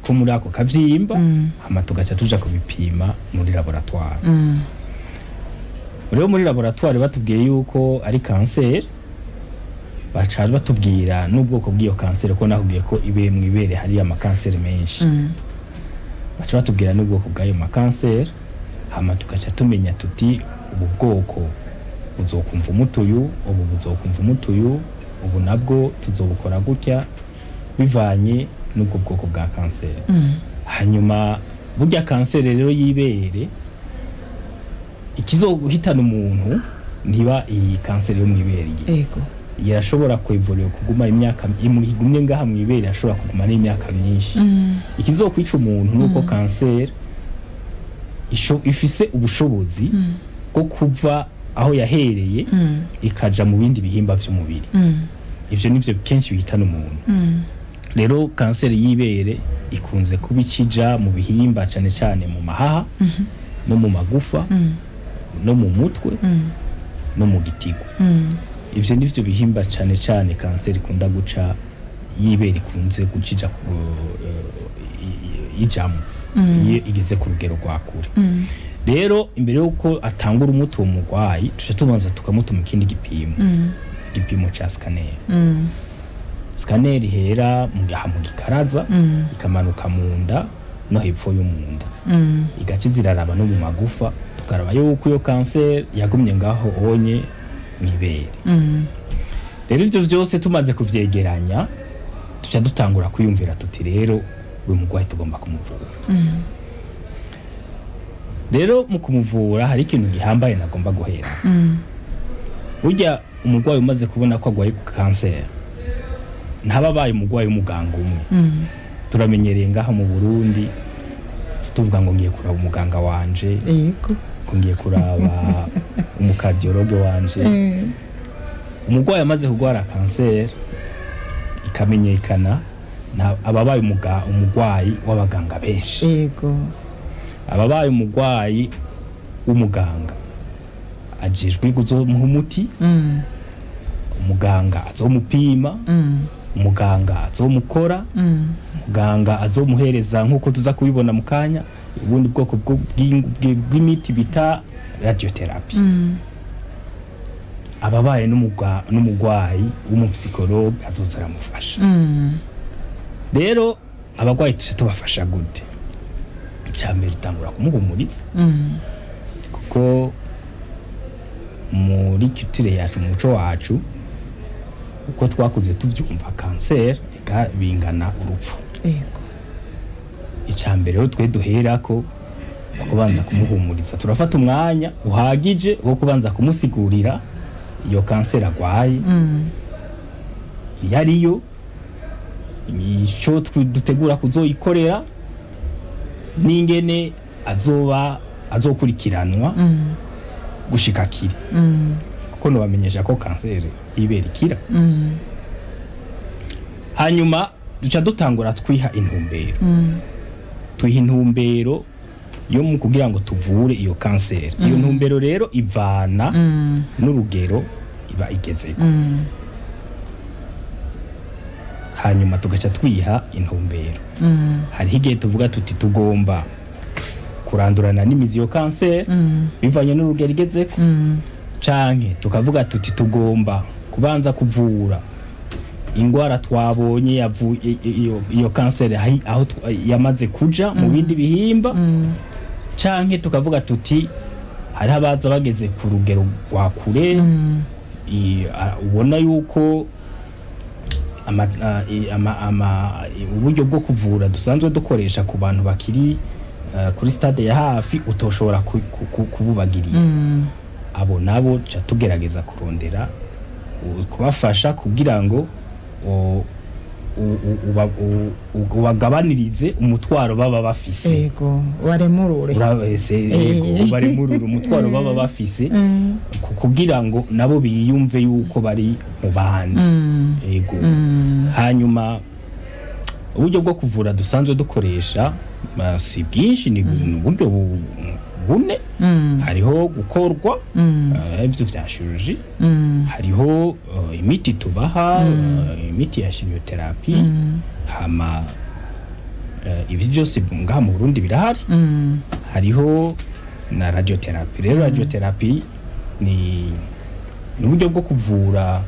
ko muri ako kavyimba, hama tugaca tuja kubipima muri laboratoire. Rero muri laboratoire batubwiye yuko ari kanseri, baca batubwira n'ubwoko bw'iyo kanseri, ko nakubwiye ko ibe mu ibere hari amakanseri menshi. Baca batubwira n'ubwoko bw'ayo makanseri, hama tugaca tumenya tuti ubu bwoko buzokumva umutuyu, ubu buzokumva umutuyu, ubu nabwo tuzobukora gutya, bivanye n'ubwo bwoko bwa kanseri. Hanyuma burya kanseri rero y'ibere ikizoguhitana umuntu ntiba iyi kanseri yo mu ibere. Ego. Irashobora kwivurira kuguma imyaka igumye ngaha mu ibere, irashobora kuguma n'imyaka myinshi. Ikizokwica umuntu nuko kanseri ifise ubushobozi bwo kuva aho yahereye ikaja mu bindi bihimba vy'umubiri. Ivyo nivyo kenshi bihitana umuntu. Rero kanseri y'ibere ikunze kuba ikija mu bihimba cane cane mu mahaha no mu magufa no mu mutwe. no mu gitigo. Ivyo nivyo bihimba cane cane kanseri ikunda guca y'ibere, ikunze guca ija ijamo iyo igeze ku rugero rwa kure. Rero imbere yuko atangura umuti uwo murwayi, tuca tubanza tukamutuma ikindi gipimo, igipimo ca scanner. Scanner ihera mu aha mu gikaraza, ikamanuka mu nda no hepfo yo mu nda, igaca ziraraba no mu magufa, tukaraba yuko iyo kanseri yagumye ngaho onye mw'ibere. Rero ivyo vyose tumaze kuvyegeranya, tuca dutangura kwiyumvira tuti: rero uyu murwayi tugomba kumuvura. Rero mu kumuvura hari ikintu gihambaye nagomba guhera. Burya umurwayi umaze kubona ko agwaye kanseri ntaba abaye umurwayi w'umuganga umwe. Turamenyereye ngaha mu Burundi tuvuga ngo ngiye kuraba umuganga wanje, ngo ngiye kuraba umu cardiologue wanje. Umurwayi amaze kurwara kanseri ikamenyekana, aba abaye umurwayi w'abaganga benshi. Aba abaye umurwayi w'umuganga ajejwe kuzomuha umuti, umuganga azomupima, umuganga azomukora, muganga azomuhereza, nk'uko tuza kubibona mu kanya, ubundi bwoko bw'imiti bita radiothérapie. Ababaye n'umugwayi w'umu psychologue azoza aramufasha. Rero abarwayi tuje tubafasha gute? Icya mbere, utangura kumuhumuriza, kuko muri culture yacu, mu muco wacu, uko twakuze tuvyumva, kanseri eka bingana urupfu. Icya mbere rero twe duherako kubanza kumuhumuriza. Turafata umwanya uhagije wo kubanza kumusigurira iyo kanseri agwaye iyo ariyo, icyo dutegura kuzoyikorera, n'ingene azoba azokurikiranwa gushika akire, kuko nobamenyesha ko kanseri y'ibere ikira. Hanyuma duca dutangura twiha intumbero. Twiha intumbero yo mu kugira ngo tuvure iyo kanseri. Iyo ntumbero rero ivana n'urugero iba igezeko. Hanyuma tugaca twiha intumbero. Hariho igihe tuvuga tuti tugomba kurandurana n'imizi iyo kanseri, bivanye n'urugero igezeko, canke tukavuga tuti tugomba kubanza kuvura ingwara twabonye iyo kanseri aho yamaze kuja mu bindi bihimba, canke tukavuga tuti hariho abaza bageze ku rugero rwa kure, ubona yuko uburyo bwo kuvura dusanzwe dukoresha ku bantu bakiri kuri stade ya hafi utoshobora kububagirira. Abo nabo ca tugerageza kurondera kubafasha kugira ngo ubagabanirize umutwaro baba bafise. Yego, waremurure. Urabese, yego, ubaremurure umutwaro baba bafise, kugira ngo nabo biyumve yuko bari mu bandi. Yego. Hanyuma uburyo bwo kuvura dusanzwe dukoresha si bwinshi, ni uburyo bune. Hariho gukorwa, ivyo vya chirurgie, hariho imiti tubaha, imiti ya chimiothérapie. Hama ibi byose ngaha mu Burundi birahari. Hariho na radiothérapie. Rero radiothérapie ni uburyo bwo kuvura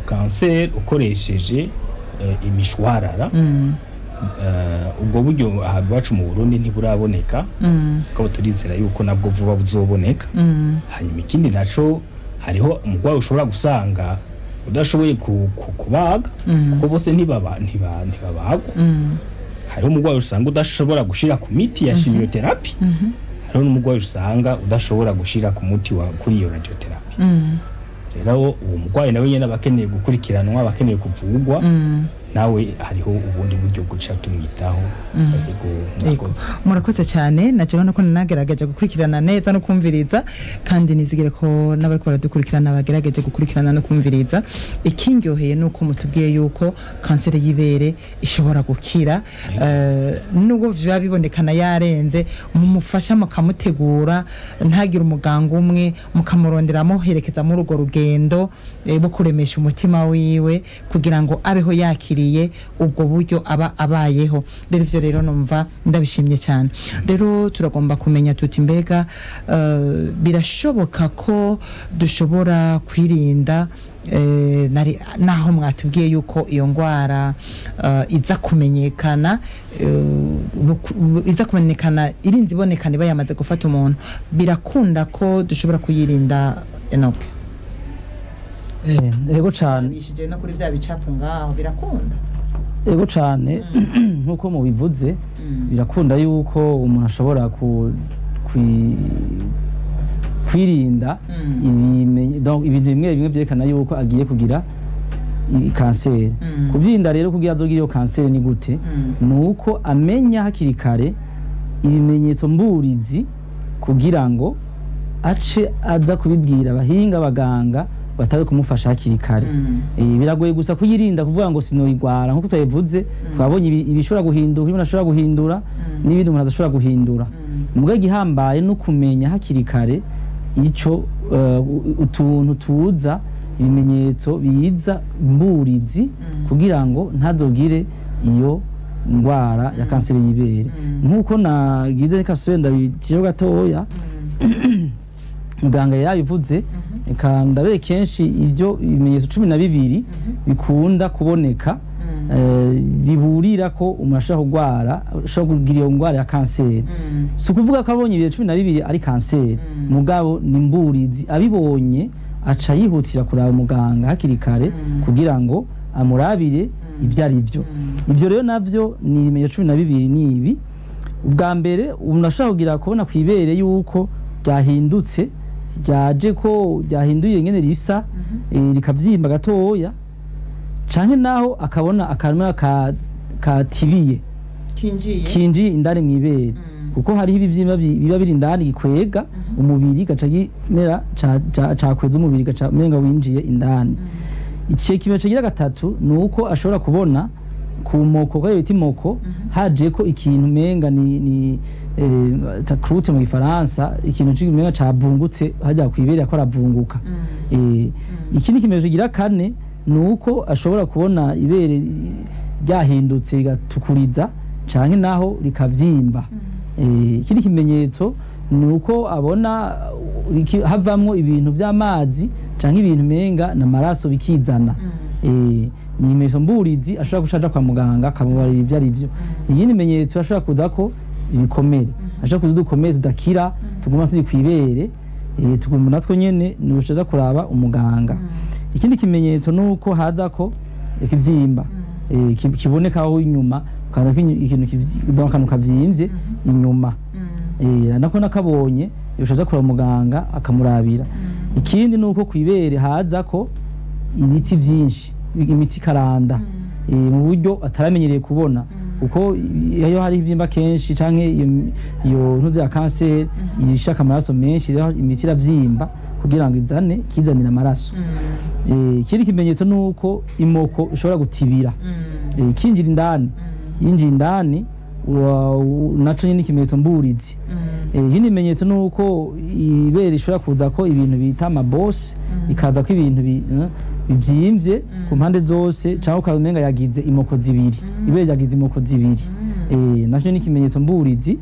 kanseri ukoresheje imishwarara. Ubwo buryo aha iwacu mu Burundi ntiburaboneka, kuko turizera yuko nabwo vuba buzoboneka. Hanyuma ikindi naco, hariho umurwayi ushobora gusanga udashoboye kubaga, kuko bose ntibabagwa. Hariho umurwayi usanga udashobora gushira ku miti ya chimiothérapie, hariho n'umurwayi usanga udashobora gushira ku muti wa kuri iyo radiothérapie. Rero uwo murwayi nawe nyene aba akeneye gukurikiranwa, aba akeneye kuvurwa. Nawe hariho ubundi buryo guca tumwitaho. Yego, murakoze. Murakoze cyane. Naje urabona ko nagerageje gukurikirana neza no kumviriza, kandi nizigire ko n'abariko baradukurikirana bagerageje gukurikirana no kumviriza. Ikindyoheye ni uko mutubwiye yuko kanseri y'ibere ishobora gukira, nubwo biba bibonekana yarenze, mumufasha mukamutegura, ntagire umuganga umwe, mukamurondera muherekeza muri urwo rugendo bwo kuremesha umutima wiwe kugira ngo abeho yakiriye ubwo buryo aba abayeho. Rero ivyo rero numva ndabishimye cyane. Rero turagomba kumenya tuti mbega birashoboka ko dushobora kwirinda, naho mwatubwiye yuko iyo ngwara iza kumenyekana, iza kumenyekana irinze ibonekana iba yamaze gufata umuntu, birakunda ko dushobora kuyirinda, Enoch? Ego cane. Bishije no kuri vya bicapo ngaho, birakunda? Ego cane, nkuko mubivuze, birakunda yuko umuntu ashobora kwirinda donc ibintu bimwe bimwe byerekana yuko agiye kugira kanseri. Kubyirinda rero kugira azogire iyo kanseri ni gute? Nuko amenya hakiri kare ibimenyetso mburizi kugira ngo ace aza kubibwira abahinga, abaganga batabe kumufasha hakiri kare. Biragoye gusa kuyirinda kuvuga ngo sinoyigwara, nkuko twabivuze, twabonye ibishobora guhinduka, ibintu ashobora guhindura n'ibindi umuntu adashobora guhindura. Mugabo igihambaye no kumenya hakiri kare ico utuntu tuza, ibimenyetso biza mburizi, kugira ngo ntazogire iyo ndwara ya kanseri y'ibere. Nkuko nagize, reka sube ndabiciyeho gatoya, muganga yabivuze, reka ndabe kenshi ibyo ibimenyetso 12 bikunda kuboneka, biburira ko umuntu ashobora kurwara, ashobora kugira iyo ndwara ya kanseri. Si ukuvuga ko abonye ibihe 12 ari kanseri, mugabo ni mburizi, abibonye aca yihutira kuraba muganga hakiri kare kugira ngo amurabire ibyo ari byo. Ibyo rero navyo ni ibimenyetso 12. Ni ibi: ubwa mbere, umuntu ashobora kugira kubona ku ibere yuko ryahindutse, ryaje ko ryahinduye ingene risa, rikavyimba gatoya, canke naho akabona akanwa katibiye, kinjiye, kinjiye indani mw'ibere, kuko hariho ibivyimba biba biri indani gikwega umubiri, gaca gimera cakweza umubiri, gaca umenga winjiye indani. Ico kimenyetso kigira gatatu ni uko ashobora kubona ku moko, ko bita imoko, haje ko ikintu umenga ni croûte mu gifaransa, ikintu umenga cavungutse hajya kwibere ko aravunguka. Ikindi kimenyetso kigira kane ni uko ashobora kubona ibere ryahindutse rigatukuriza canke naho rikavyimba. Ikindi kimenyetso ni uko abona havamwo ibintu by'amazi canke ibintu umenga na maraso bikizana. Ni ibimenyetso mburizi, ashobora guca aja kwa muganga akamubarira ibyo ari byo. Iyindi bimenyetso, ashobora kuza ko ibikomere, ashobora kuza udukomere tudakira tuguma turi kw'ibere, tuguma natwo nyene, ni uca kuraba umuganga. Ikindi kimenyetso ni uko haza ko ikivyimba kiboneka aho inyuma, ukaza ko ikintu donc akantu kavyimvye inyuma. Nako nakabonye yoca kuraba muganga akamurabira. Ikindi ni uko kw'ibere haza ko ibiti vyinshi, imiti karanda, mu buryo ataramenyereye kubona, kuko iyo hari ivyimba kenshi canke iyo ntuze ya kanseri ishaka amaraso menshi, rero imiti iravyimba kugira ngo izane kizanira amaraso. Ikindi kimenyetso ni uko imoko ishobora gutibira, kinjira indani, yinjira indani, naco nyene ikimenyetso mburizi. Ikindi kimenyetso ni uko ibere ishobora kuza ko ibintu bita amabosi, ikaza ko ibintu bivyimbye ku mpande zose, canke ukaba umenga yagize imoko zibiri, ibere ryagize imoko zibiri. Naco ni ikimenyetso mburizi.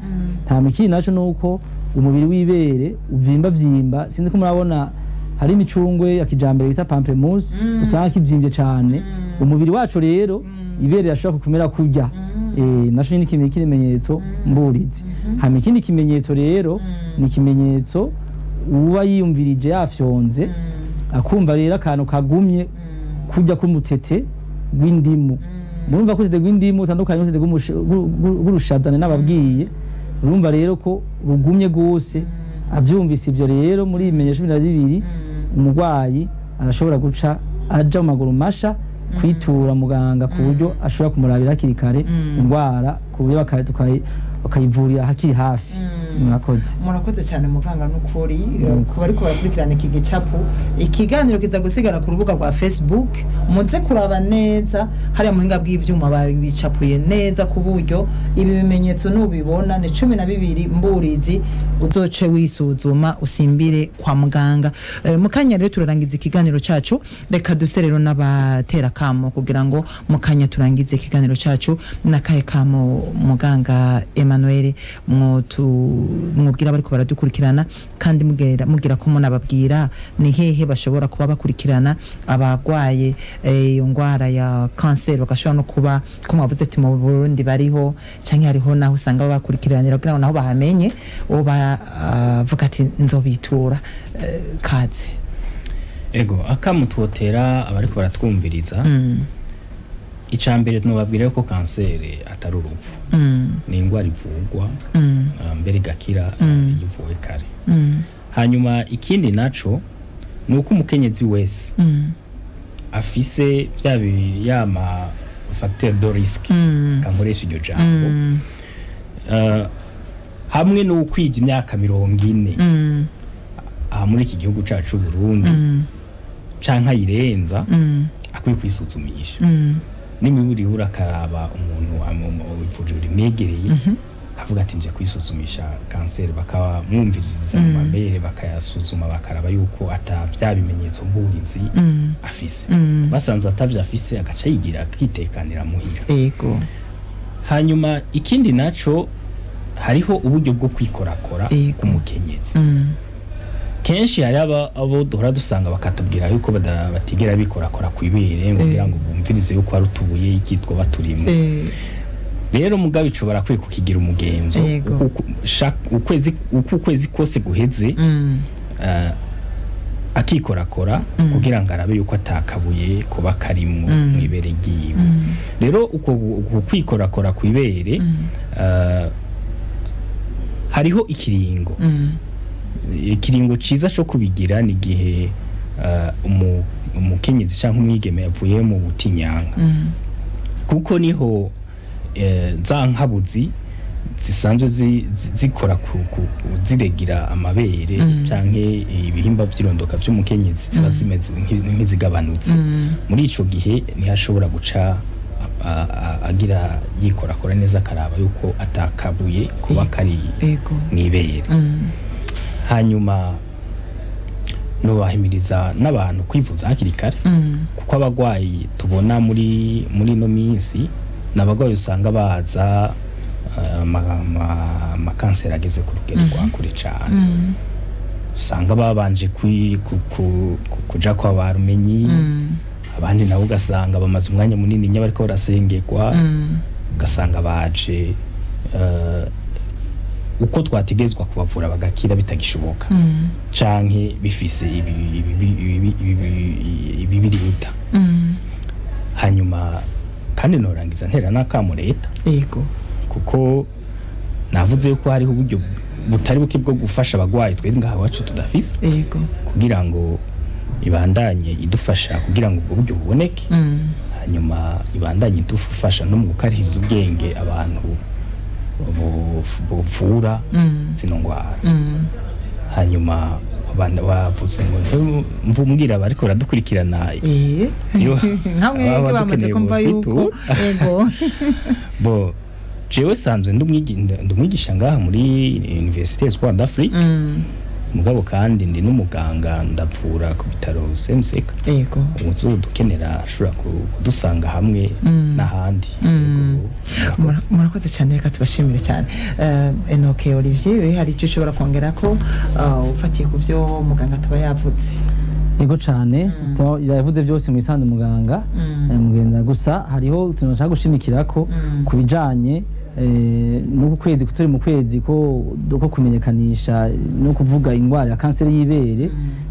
Hama ikindi naco ni uko umubiri w'ibere uvyimba vyimba. Sinzi ko murabona hari imicungwe ya kijambere bita pamplemousse, usanga kivyimbye cane umubiri wacu. Rero ibere rirashobora kumera kurya, naco ni ikimenyetso mburizi. Hama ikindi kimenyetso rero ni ikimenyetso uba yiyumvirije, yafyonze, akumva rero akantu kagumye kurya k'umutete w'indimu. Murumva ko umutete w'indimu utandukanye n'umutete w'urushazane n'ababwiye, urumva rero ko rugumye gose. Avyumvise ivyo rero muri ibimenyetso 12, umurwayi arashobora guca aja mu maguru masha. kwitura muganga ku buryo ashobora kumurabira hakiri kare indwara, ku buryo bakayivurira hakiri hafi. Murakoze. Murakoze cyane muganga, n'ukuri kuba ariko barakurikirana iki gicapu, ikiganiro kiza gusigara ku rubuga rwa Facebook, muze kuraba neza hariya muhinga bw'ivyuma babicapuye neza, ku buryo ibi bimenyetso nubibona ni 12 mburizi uzoce wisuzuma usimbire kwa muganga. Mu kanya rero turarangiza ikiganiro cacu, reka duse rero n'abatera kamo kugira ngo mu kanya turangize ikiganiro cacu. N'akahe kamo, muganga Emmanuel, mwobwira bariko baradukurikirana, kandi mugira ko munababwira ni hehe bashobora kuba bakurikirana abagwaye iyo ngwara ya kanseri, bagashobora no kuba ko mwavuze ati mu Burundi bariho, canke hariho naho usanga bakurikiranira kugira ngo naho bahamenye uwo bavuga ati nzobitura, kaze. Ego, akamu twotera abariko baratwumviriza, icambere nobabwira ko kanseri atari urupfu, ni ingwara ivurwa, mbere igakira ivuwe kare. Hanyuma ikindi naco ni uko umukenyezi wese afise bya yama facteur de risque, kankoresha iryo jambo, hamwe n'ukwija imyaka 40 aha muri iki gihugu cacu Burundi canke ayirenza, akwiye kwisuzumisha n'imiburi ihura, akaraba umuntu ivuriro rimwegereye, akavuga ati nje kwisuzumisha kanseri, bakamwumviririza mu mabere, bakayasuzuma, bakaraba yuko ata bya bimenyetso mburizi afise. Basanze atavyo afise, agaca yigira akitekanira muhira. Ego. Hanyuma ikindi naco, hariho uburyo bwo kwikorakora Ego. ku mukenyezi. Kenshi hari abo duhora dusanga bakatubwira yuko batigera bikorakora ku ibere ngo kugira ngo bumvirize yuko hari utubuye ikitwa baturimo. Rero mugabo ico barakwiye kukigira umugenzo. Yego. Ukwezi uko ukwezi kose guheze, akikorakora kugira ngo arabe yuko atakabuye kuba karimwo mu ibere ryiwe. Rero uko kwikorakora ku ibere, hariho ikiringo, ikiringo ciza co kubigira ni igihe umukenyezi canke umwigeme yavuye mu butinyanka, kuko niho za nkabuzi zisanzwe zikora ziregira amabere canke ibihimba vy'irondoka vy'umukenyezi ziba zimeze nk'izigabanutse. Muri ico gihe ntihashobora guca agira yikorakora neza, akaraba yuko atakabuye kuba kari Ego. mw'ibere. Hanyuma nubahimiriza n'abantu kwivuza hakiri kare, kuko abagwayi tubona muri ino minsi ni abagwayi usanga baza amakanseri ageze ku rugero rwa kure cane, usanga babanje kuja kwa ba rumenyi, abandi nabo ugasanga bamaze umwanya munini nya bariko barasengerwa, ugasanga baje uko twategezwa kubavura bagakira bitagishoboka, canke bifise ibibirita. Hanyuma kandi norangiza ntera n'akamo leta, Ego. kuko navuze yuko hariho uburyo butari buke bwo gufasha abagwayi twe ngaha iwacu tudafise, Ego. kugira ngo ibandanye idufasha kugira ngo ubwo buryo buboneke, hanyuma ibandanye idufasha no mu gukarihiriza ubwenge abantu buvura zino ngwara. Hanyuma abana bavuze ngo mvumbwira bariko baradukurikirana iyo Nka mwebwe ababa bamaze dukeneye kumva yuko botwitura. Ego. Bo jewe sanzwe ndumwigisha ngaha muri Université Espoir d'Afrique, mugabo kandi ndi n'umuganga, ndavura ku bitaro CMCK. Ego. Udukenera ashobora kudusanga hamwe n'ahandi. Yego, murakoze. Murakoze cyane, reka tubashimire cyane. Enoke Olivier, we hari icyo ushobora kongera ko ufatiye ku byo muganga tuba yavuze? Yego cyane, so yavuze byose mu isanzu muganga, mugenza gusa hariho utuntu nshaka gushimikira ko ku bijanye n'uku kwezi turi mu kwezi ko kumenyekanisha no kuvuga indwara ya kanseri y'ibere.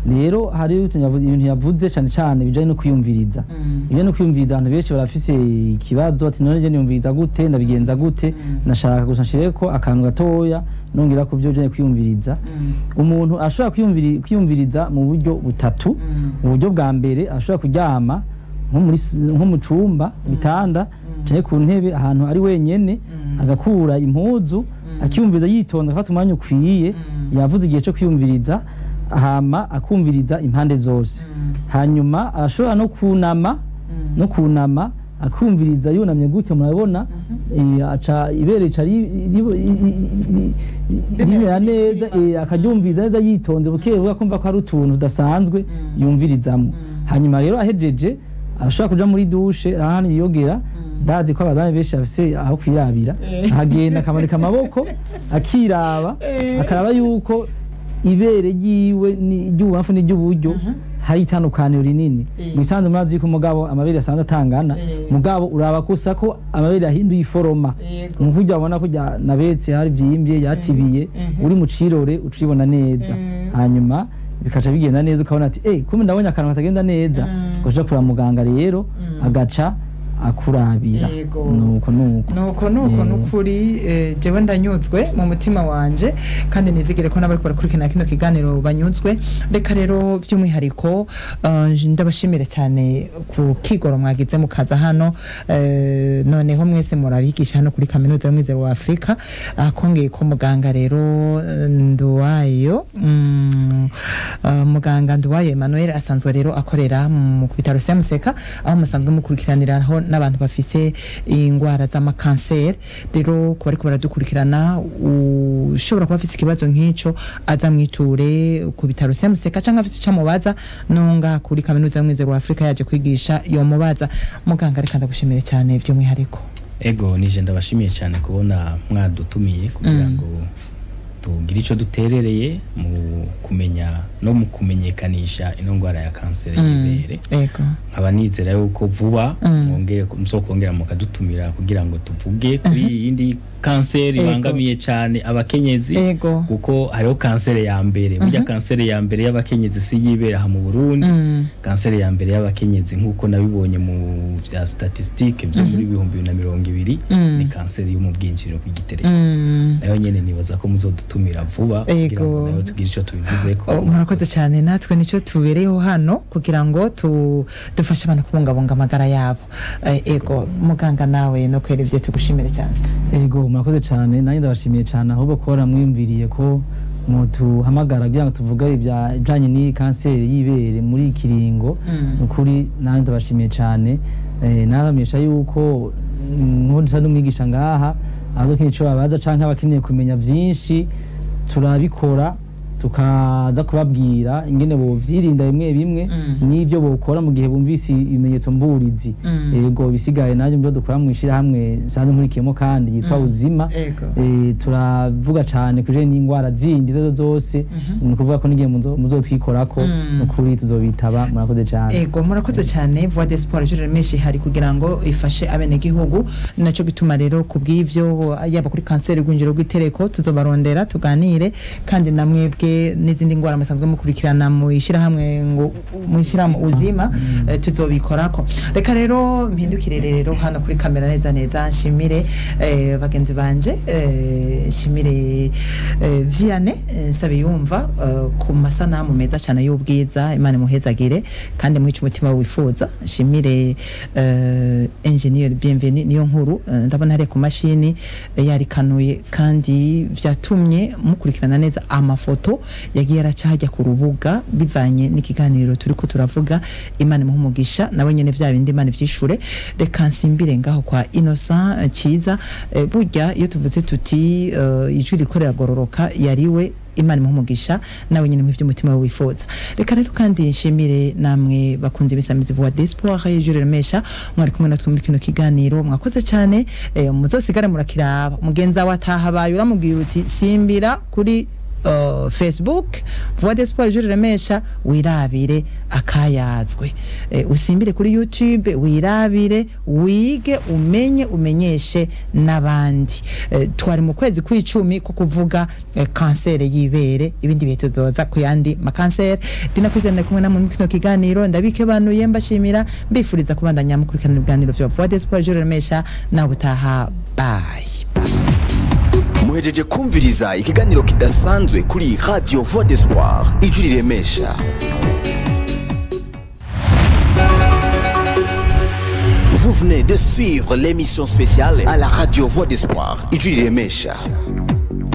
Rero hari utuntu ibintu yavuze cyane cyane bijanye no kwiyumviriza, ibyo no kwiyumviriza abantu benshi barafise ikibazo ati none je niyumviriza gute, ndabigenza gute? Nashaka gusa nshireko akantu gatoya nongera ku byo bijanye kwiyumviriza. Umuntu ashobora kwiyumviriza mu buryo butatu. Uburyo bwa mbere, ashobora kuryama Nko mu cumba bitanda canke ku ntebe, ahantu ari wenyene, agakura impuzu, akiyumviriza yitonze, afata umwanya ukwiye. Yavuze igihe cyo kwiyumviriza, hama akumviriza impande zose. Hanyuma arashobora no kunama akumviriza yunamye gutya. Murabona, aca ibere rica rimera neza, akaryumviriza neza yitonze buke buke, akumva ko ari utuntu tudasanzwe yumvirizamo. Hanyuma rero ahejeje arashobora kuja muri douche, ahantu yiyogera. Ndazi ko abadamu benshi bafise aho kwirabira, akagenda akamanika amaboko akiraba, akaraba yuko ibere ryiwe ry'ububamfu n'iry'uburyo hari itandukaniro rinini. Mu bisanzwe murazi ko umugabo amabere asanzwe atangana, mugabo uraba gusa ko amabere ahinduye iforoma, nkurya ubona ko nabetse hari vyimbye, yatibiye, uri mu cirore ucibona neza. Hanyuma bikaca bigenda neza, ukabona ati: "Eh, kumbe ndabonye akantu katagenda neza." Ukaja kuraba muganga rero, agaca akurabira. Nuko nuko. Nuko nuko. Nukuri jewe ndanyuzwe mu mutima wanje, kandi nizigire ko n'abariko barakurikirana kino kiganiro banyuzwe. Reka rero by'umwihariko ndabashimire cyane ku kigoro mwagize mukaza hano. Noneho mwese murabigisha hano kuri Kaminuza y'Umwizero wa Afurika. Akongeye ko muganga rero Nduwayo, muganga Nduwayo Emmanuel asanzwe rero akorera mu bitaro Semuseka, aho musanzwe mukurikiraniraho n'abantu bafise ingwara z'amakanseri. Rero ku bariko baradukurikirana, ushobora kuba afise ikibazo nk'ico, aza mwiture ku bitaro Semuseka, canke afise ico amubaza nunga kuri Kaminuza y'Umwizero wa Afurika yaje kwigisha, yomubaza. Muganga, reka ndagushimire cyane by'umwihariko. Ego, nije ndabashimiye cyane kubona mwadutumiye kugira ngo tugire ico duterereye mu kumenya no mu kumenyekanisha ino ndwara ya kanseri y'ibere. Nkaba nizera yuko vuba mwongere muzokongera mukadutumira kugira ngo tuvuge kuri iyi yindi kanseri ibangamiye cyane abakenyezi, kuko hariho kanseri ya mbere. Burya kanseri ya mbere y'abakenyezi si yibera aha mu Burundi. Kanseri ya mbere y'abakenyezi, nk'uko nabibonye mu vya statistique byo muri 2020, ni kanseri yo mu bwinjiriro bw'igitereko. Nayo nyene nibaza ko muzodutumira vuba kugira ngo nayo tugire ico tubivuzeko. Oh, murakoze cyane. Natwe nicyo tubereyeho hano, kugira ngo dufashe abantu kubungabunga amagara yabo. Ego muganga, nawe no kwera ivyo tugushimire cyane. Ego, murakoze cyane. Nanjye ndabashimiye cyane ahubwo ko mwiyumviriye ko mutuhamagara kugira ngo tuvuge ibijanye n'iyi kanseri y'ibere muri iki kiringo. Ni ukuri nanjye ndabashimiye cyane. Nabamenyesha yuko nsa n'umwigisha ngaha, abazokeneye ico babaza canke abakeneye kumenya vyinshi, turabikora, tukaza kubabwira ingene bovyirinda bimwe bimwe n'ivyo bokora mu gihe bumvise ibimenyetso mburizi. Ego, bisigaye nanjye muvyo dukora mw'ishirahamwe nsanzwe nkurikiyemo kandi yitwa Uzima, turavuga cane kuje n'ingwara zindi izo zose. Ni ukuvuga ko n'igihe muzotwikorako, nukuri tuzobitaba. Murakoze cane. Ego, murakoze cyane. Voix d'Espoir Ijuru Menshi hari kugira ngo ifashe abenegihugu. Naco gituma rero kubw'ivyo, yaba kuri kanseri y'urwinjiro rw'itereko, tuzobarondera tuganire, kandi namwebwe n'izindi ndwara musanzwe mukurikirana mu ishyirahamwe, ngo mu ishyirahamwe Uzima, tuzobikorako. Reka rero mpindukire rero hano kuri kamera neza neza, nshimire bagenzi banje, nshimire Vianney Nsabiyumva ku masanamu meza cyane y'ubwiza. Imana imuhezagire kandi mwice umutima wifuza. Nshimire engineer Bienvenue niyo nkuru, ndabona hariya ku mashini yarikanuye kandi vyatumye mukurikirana neza amafoto yagiye araca hajya ku rubuga bivanye n'ikiganiro turiko turavuga. Imana imuhe umugisha nawe nyene, vya bindi Imana ivyishure. Reka nsimbire ngaho kwa Innocent Ciza. Burya iyo tuvuze tuti ijwi ririko riragororoka, yariwe. Imana imuhe umugisha nawe nyine mu vy'umutima we wifuza. Reka rero kandi nshimire namwe bakunze ibisamizi Voix d'Espoir Ijuru Riremesha, mwari kumwe natwe muri kino kiganiro. Mwakoze cyane. Muzosigare murakiraba. Mugenzi wawe atahabaye, uramubwira uti: "Simbira kuri Facebook Voix d'Espoir Ijuru Riremesha, wirabire akayazwe." Usimbire kuri YouTube wirabire, wige, umenye, umenyeshe n'abandi. Twari mu kwezi kw'icumi ko kuvuga kanseri y'ibere. Ibindi bihe tuzoza ku yandi makanseri. Dina Kwizera kumwe namwe muri kino kiganiro, ndabikebanuye, mbashimira, mbifuriza kubandanya mukurikirana ibiganiro vya Voix d'Espoir Ijuru Riremesha. Nawe utaha, bye. Muhejeje kumviriza ikiganiro kidasanzwe kuri Radio Voix d'Espoir Ijwi Riremesha. Vous venez de suivre l'émission spéciale à la radio Voix d'Espoir. Ijwi Riremesha.